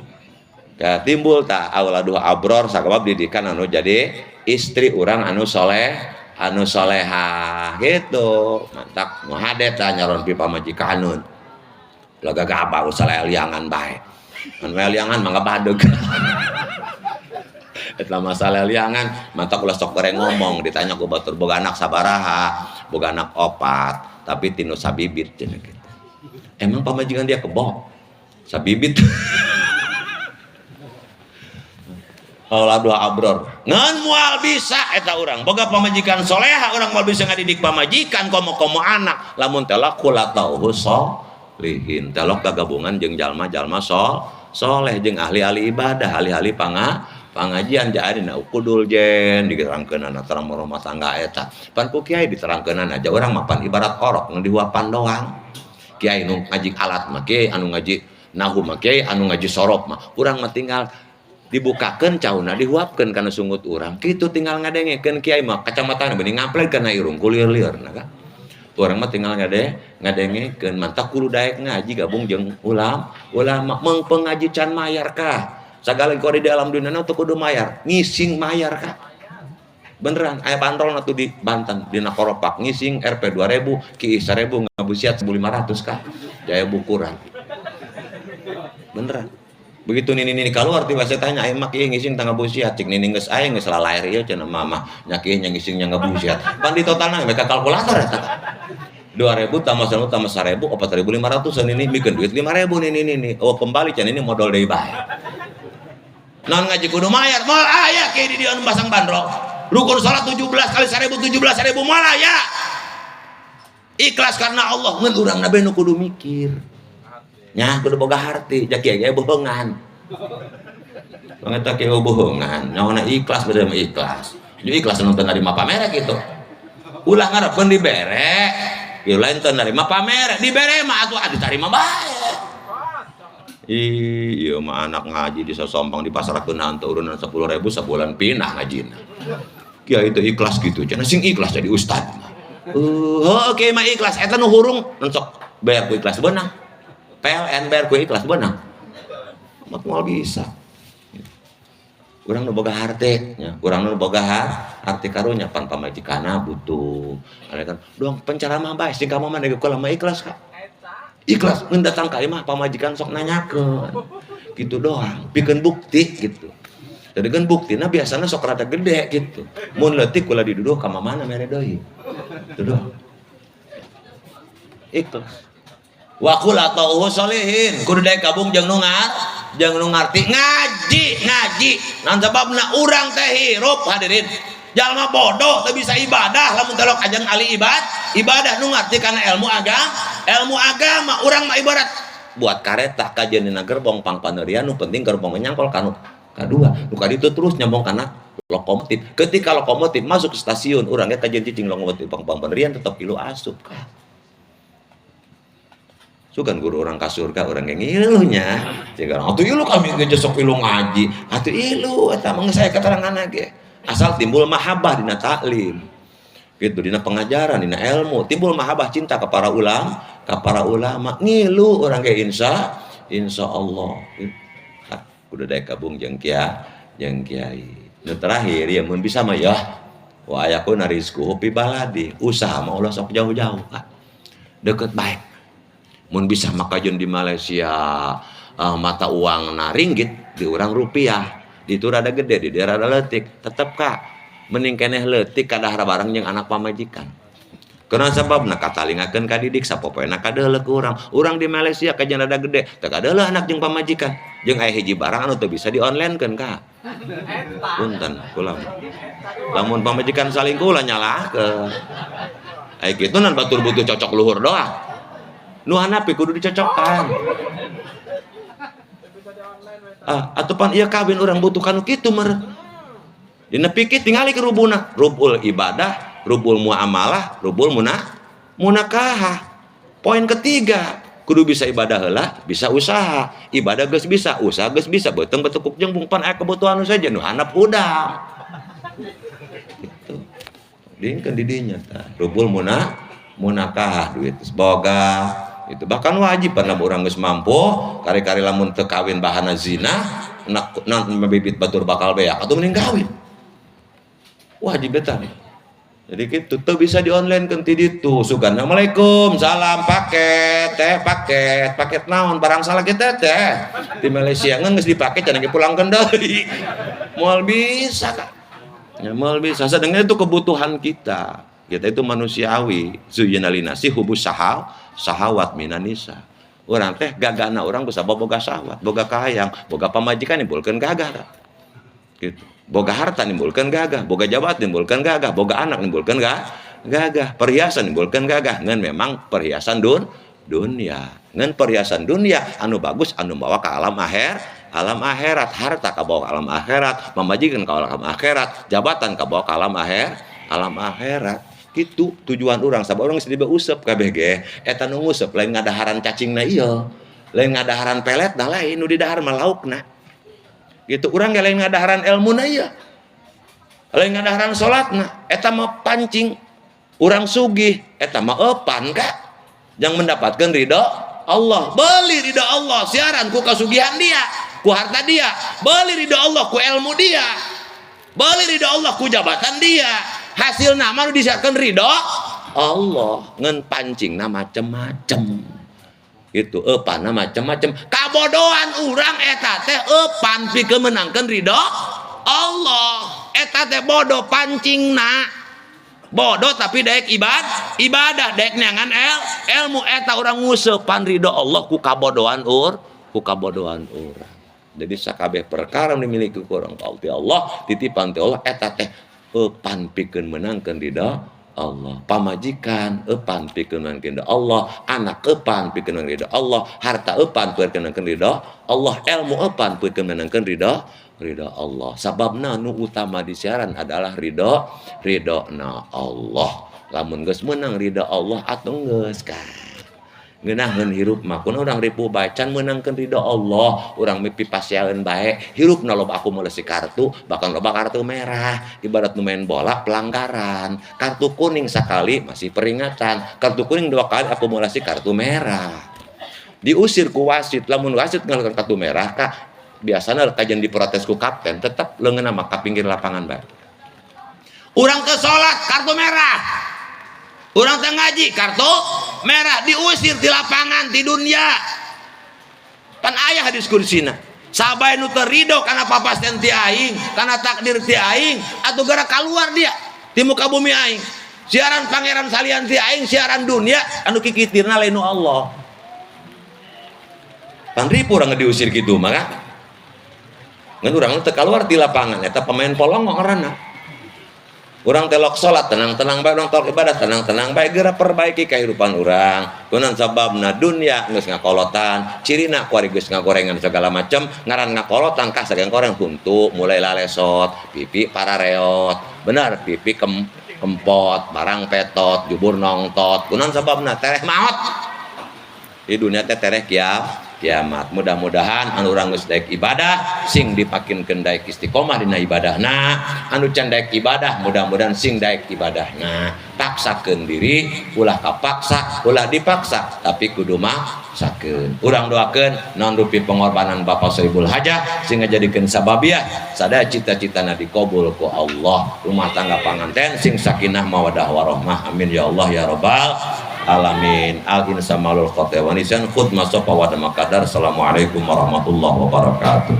Ya, timbul tak auladuh abror sagabab didikan anu jadi istri urang anu soleh anu solehah gitu. Mantak nu hade tah nyaron pi pamajikanun. Ulah gagah usah liangan bae. Anu liangan mangga badeg. Eta masalah liangan mantak ulah sok goreng ngomong ditanya ku batur boga anak sabaraha, boga anak opat, tapi tinu sabibit cenah kitu. Emang pamajikan dia kebo? Sabibit. Auladuh abror. Ngan moal bisa eta urang. Boga pamajikan soleha urang moal bisa ngadidik pamajikan komo-komo anak. Lamun telok kulatauhu solihin. Telok gabungan jeung jalma-jalma soleh jeung ahli-ahli ibadah, ahli-ahli pangajian jadi na ukudul jen diterangkeunana terang rumah tangga eta. Pan ku kiai diterangkeunana aja urang mah pan ibarat orok nu dihuapan doang. Kiai nu ngaji alat mah kiai anu ngaji nahu mah kiai anu ngaji sorop mah urang mah tinggal dibukakeun cauna dihuapkeun kana sungut urang kitu tinggal ngadengekeun kiai mah kacamatana beuni ngampleg kana irung kulieur-lieur na ka urang mah tinggal ngadengekeun mantak kudu daek ngaji gabung jeung ulama meng pengaji can mayar kah sagala kori di alam dunia teu kudu mayar ngising mayar kah beneran aya bandrol atuh di Banten dina koropak ngising RP 2000 ki 1000 ngabusiat 1500 kah jaya bukuran beneran. Begitu nini-nini keluar tiba saya tanya, "Ai mak ieu ngising tangga busiat?" Cik nini geus aya geus lalair ieu cenah mama. Nya kieu nya ngising nya ngabusiat. Pan di totalna mereka kalkulator eta. 2000 tambah 1000 tambah 1000 4500 nini mikeun duit 5000 nini nini. Oh kembali cenah ini modal deui bae. Naon ngaji kudu mayar? Moal aya kieu di dieu anu pasang bandrol. Rukun salat 17 kali 1000 17.000 moal aya. Ikhlas karena Allah ngan urang na nu kudu mikir. Nya kudu boga harti, ja kiai ge bohongan. Pangetak kiai bohongan, nyaona ikhlas beda mah ikhlas. Jadi ikhlas anu teu narima pamere kitu. Ulah ngarepkeun dibere, ieu lain teu narima pamere, dibere mah atuh ditarima bae. Ih, ieu mah anak ngaji di sosompang di pasarkeun hantu urunan 10.000 sabulan pindah ngajina. Kiai teu ikhlas kitu, cenah sing ikhlas jadi ustad mah. Heuh, kiai mah ikhlas eta nu hurung sok bayar ku ikhlas beunang. PLN bayar ku ikhlas beunang. Mat moal bisa. Urang nu boga harte nya, urang nu boga harte karunya pan pamajikanna butuh. Aya kan doang penceramah bae sing ka mah mah kula mah ikhlas ka. Ikhlas ngeun datang ka imah pamajikan sok nanyakeun. Gitu doang, pikeun bukti gitu. Jadi kan buktina biasana sok rada gede gitu. Mun leutik kula diduduh ka mamana mere deui. Gitu doang. Ikhlas. Wa qul atauhu solihin kudu daek gabung jeung nu jeung nu ngarti ngaji ngaji naon sababna urang teh hirup hadirin jalma bodoh teu bisa ibadah lamun telok ajeng ahli ibadah nu ngarti kana ilmu agama urang mah ibarat buat kareta kajeun dina gerbong pangpanerian nu penting gerbong nyangkol kanu kadua nu kaditu terus nyambung kana lokomotif ketika lokomotif masuk ke stasiun urang ge kajeun cicing lokomotif pangpanerian tetep ilu asup ka. Sugan guru orang ka surga orang yang ngilunya. Jika orang atuh ilu kami ge sok ilu ngaji. Atuh ilu eta mah saya keterangan ge. Asal timbul mahabbah dina taklim. Gitu dina pengajaran, dina ilmu, timbul mahabbah cinta ke para ulama, ka para ulama ngilu orang ge insyaallah. Kudu daek gabung jeung kiai. Nu terakhir ya mun bisa mah ya wa ayakuna rizquhu fi baladi. Usaha mah ulah sok jauh-jauh ka. Deket baik. Mun bisa makajeun di Malaysia mata uang na ringgit di urang rupiah di itu rada gede di daerah rada leutik tetep ka mending keneh leutik kadahar bareng jeung anak pamajikan karena sababna katalingakeun ka didik sapopoena kadeuleuh ku urang urang di Malaysia kajeun rada gede teu kadeuleuh anak jeung pamajikan jeung aya hiji barang anu teu bisa di onlinekeun ka punten kula lamun pamajikan salingkuh ulah nyalahkeun aya kitu nan batur butuh cocok luhur doang nu hanapi kudu dicocokkan. Ah, atuh pan ieu kawin urang butuh kanu kitu meureun. Dina pikir tingali ke rubuna, rubul ibadah, rubul muamalah, rubul munakahah. Poin ketiga, kudu bisa ibadah heula, bisa usaha. Ibadah geus bisa, usaha geus bisa, beuteung betekuk jembung pan aya kebutuhan nu sejen nu handap hudang. Gitu. Dingkeun di dinya tah. Rubul munakah duit geus boga. Itu bahkan wajib karena urang geus mampu, kari-kari lamun teu kawin bahana zina, nak bibit batur bakal beak atuh mending kawin. Wajib eta nih. Jadi gitu, tuh bisa di online kan ti ditu. Sugan, "Assalamualaikum, salam paket, teh paket, paket naon?" Barang salah kita teh. Di Malaysia ngan geus dipake cenah ge pulangkeun deui. Moal bisa, Kak. Ya moal bisa. Sedangkan itu kebutuhan kita. Kita itu manusiawi. Zuyyina linnasi hubbus syahawat minan nisa. Urang teh gagana urang bisa boga syahwat, boga kahayang, boga pamajikan nimbulkeun gagah. Gitu. Boga harta nimbulkan gagah, boga jabat nimbulkan gagah, boga anak nimbulkan gagah, perhiasan nimbulkan gagah. Ngan memang perhiasan dunia. Ngan perhiasan dunia anu bagus anu bawa ke alam akhir, alam akhirat, harta kabawa ke alam akhirat, pamajikan ke alam akhirat, jabatan kabawa ke alam akhir, alam akhirat. Gitu tujuan urang, sabab urang geus usep kabeh ge, eta nu ngusep lain ngadaharan cacingna ieu, lain ngadaharan pelet nah lain, nu didahar mah laukna. Gitu urang ge lain ngadaharan ilmuna ieu, lain ngadaharan salatna, eta mah pancing urang sugih, eta mah eupan ka yang mendapatkan ridho Allah. Beli ridho Allah siaran ku kasugihan dia, ku harta dia, beli ridho Allah ku ilmu dia, beli ridho Allah ku jabatan dia. Hasil nama nu disiarkan ridho Allah, ngan pancingna macem-macem. Gitu eupanna macem-macem. Kabodohan urang eta teh eupan pikeun meunangkeun ridho Allah. Eta teh bodoh pancingna. Bodoh tapi daek ibadah, daek neangan ilmu, eta urang nguseupan ridho Allah ku kabodohan ku kabodohan urang. Jadi sakabeh perkara dimiliki ku urang ti Allah, titipan ti Allah, eta teh eupan pikeun meunangkeun ridho Allah. Pamajikan eupan pikeun meunangkeun ridho Allah, anak eupan pikeun meunangkeun ridho Allah, harta eupan pikeun meunangkeun ridho Allah, ilmu eupan pikeun meunangkeun ridho ridho Allah. Sababna nu utama di siaran adalah ridho ridho-na Allah. Lamun geus meunang ridho Allah atuh geus ka ngeunaheun hirup mah. Kunaon urang ripuh bae can meunangkeun ridho Allah, urang mipipasiaeun bae hirupna loba akumulasi kartu, bahkan loba kartu merah. Ibarat nu main bola pelanggaran, kartu kuning sakali masih peringatan, kartu kuning dua kali akumulasi kartu merah, diusir ku wasit. Lamun wasit ngeluarkan kartu merah kah, biasanya kajian diprotes ku kapten, tetap leungeun mah ka pinggir lapangan bae. Urang ke salat kartu merah, urang teh ngaji kartu merah, diusir di lapangan di dunia. Pan aya hadis kursina, sabae nu teu ridho kana papasten ti aing, kana takdir ti aing, atuh gara keluar dia di muka bumi aing. Siaran pangeran salian ti aing, siaran dunia anu kikitirna lain nu Allah. Pan ripuh urang diusir kitu mah kan. Ngan urang teu keluar di lapangan, eta pemain polong ngaranna. Urang telok salat tenang-tenang bae, urang telok ibadah tenang-tenang bae, geura perbaiki kehidupan urang. Kunaon sababna dunia geus ngakolotan, cirina kuari geus ngagorengan segala macam, ngaran ngakolotan kah sageng goreng huntu mulai lalesot, pipi parareot. Benar, pipi kempot, barang petot, jubur nongtot. Kunaon sababna tereh maot. Di dunia teh tereh kiamat. Mudah-mudahan anu urang geus daek ibadah sing dipakinkeun daek istiqomah dina ibadahna, anu can daek ibadah mudah-mudahan sing daek ibadahna. Paksakeun diri, ulah kapaksa, ulah dipaksa, tapi kudu maksakeun. Urang doakeun naon rupi pengorbanan Bapak Sohibul Hajah sing ngajadikeun sababiah sadaya cita-citana dikabul ku Allah. Rumah tangga panganten sing sakinah mawadah warahmah. Amin ya Allah ya rabbal alamin. Al insa malul khata wa nisyan khud masofa wa kadar. Assalamualaikum warahmatullahi wabarakatuh.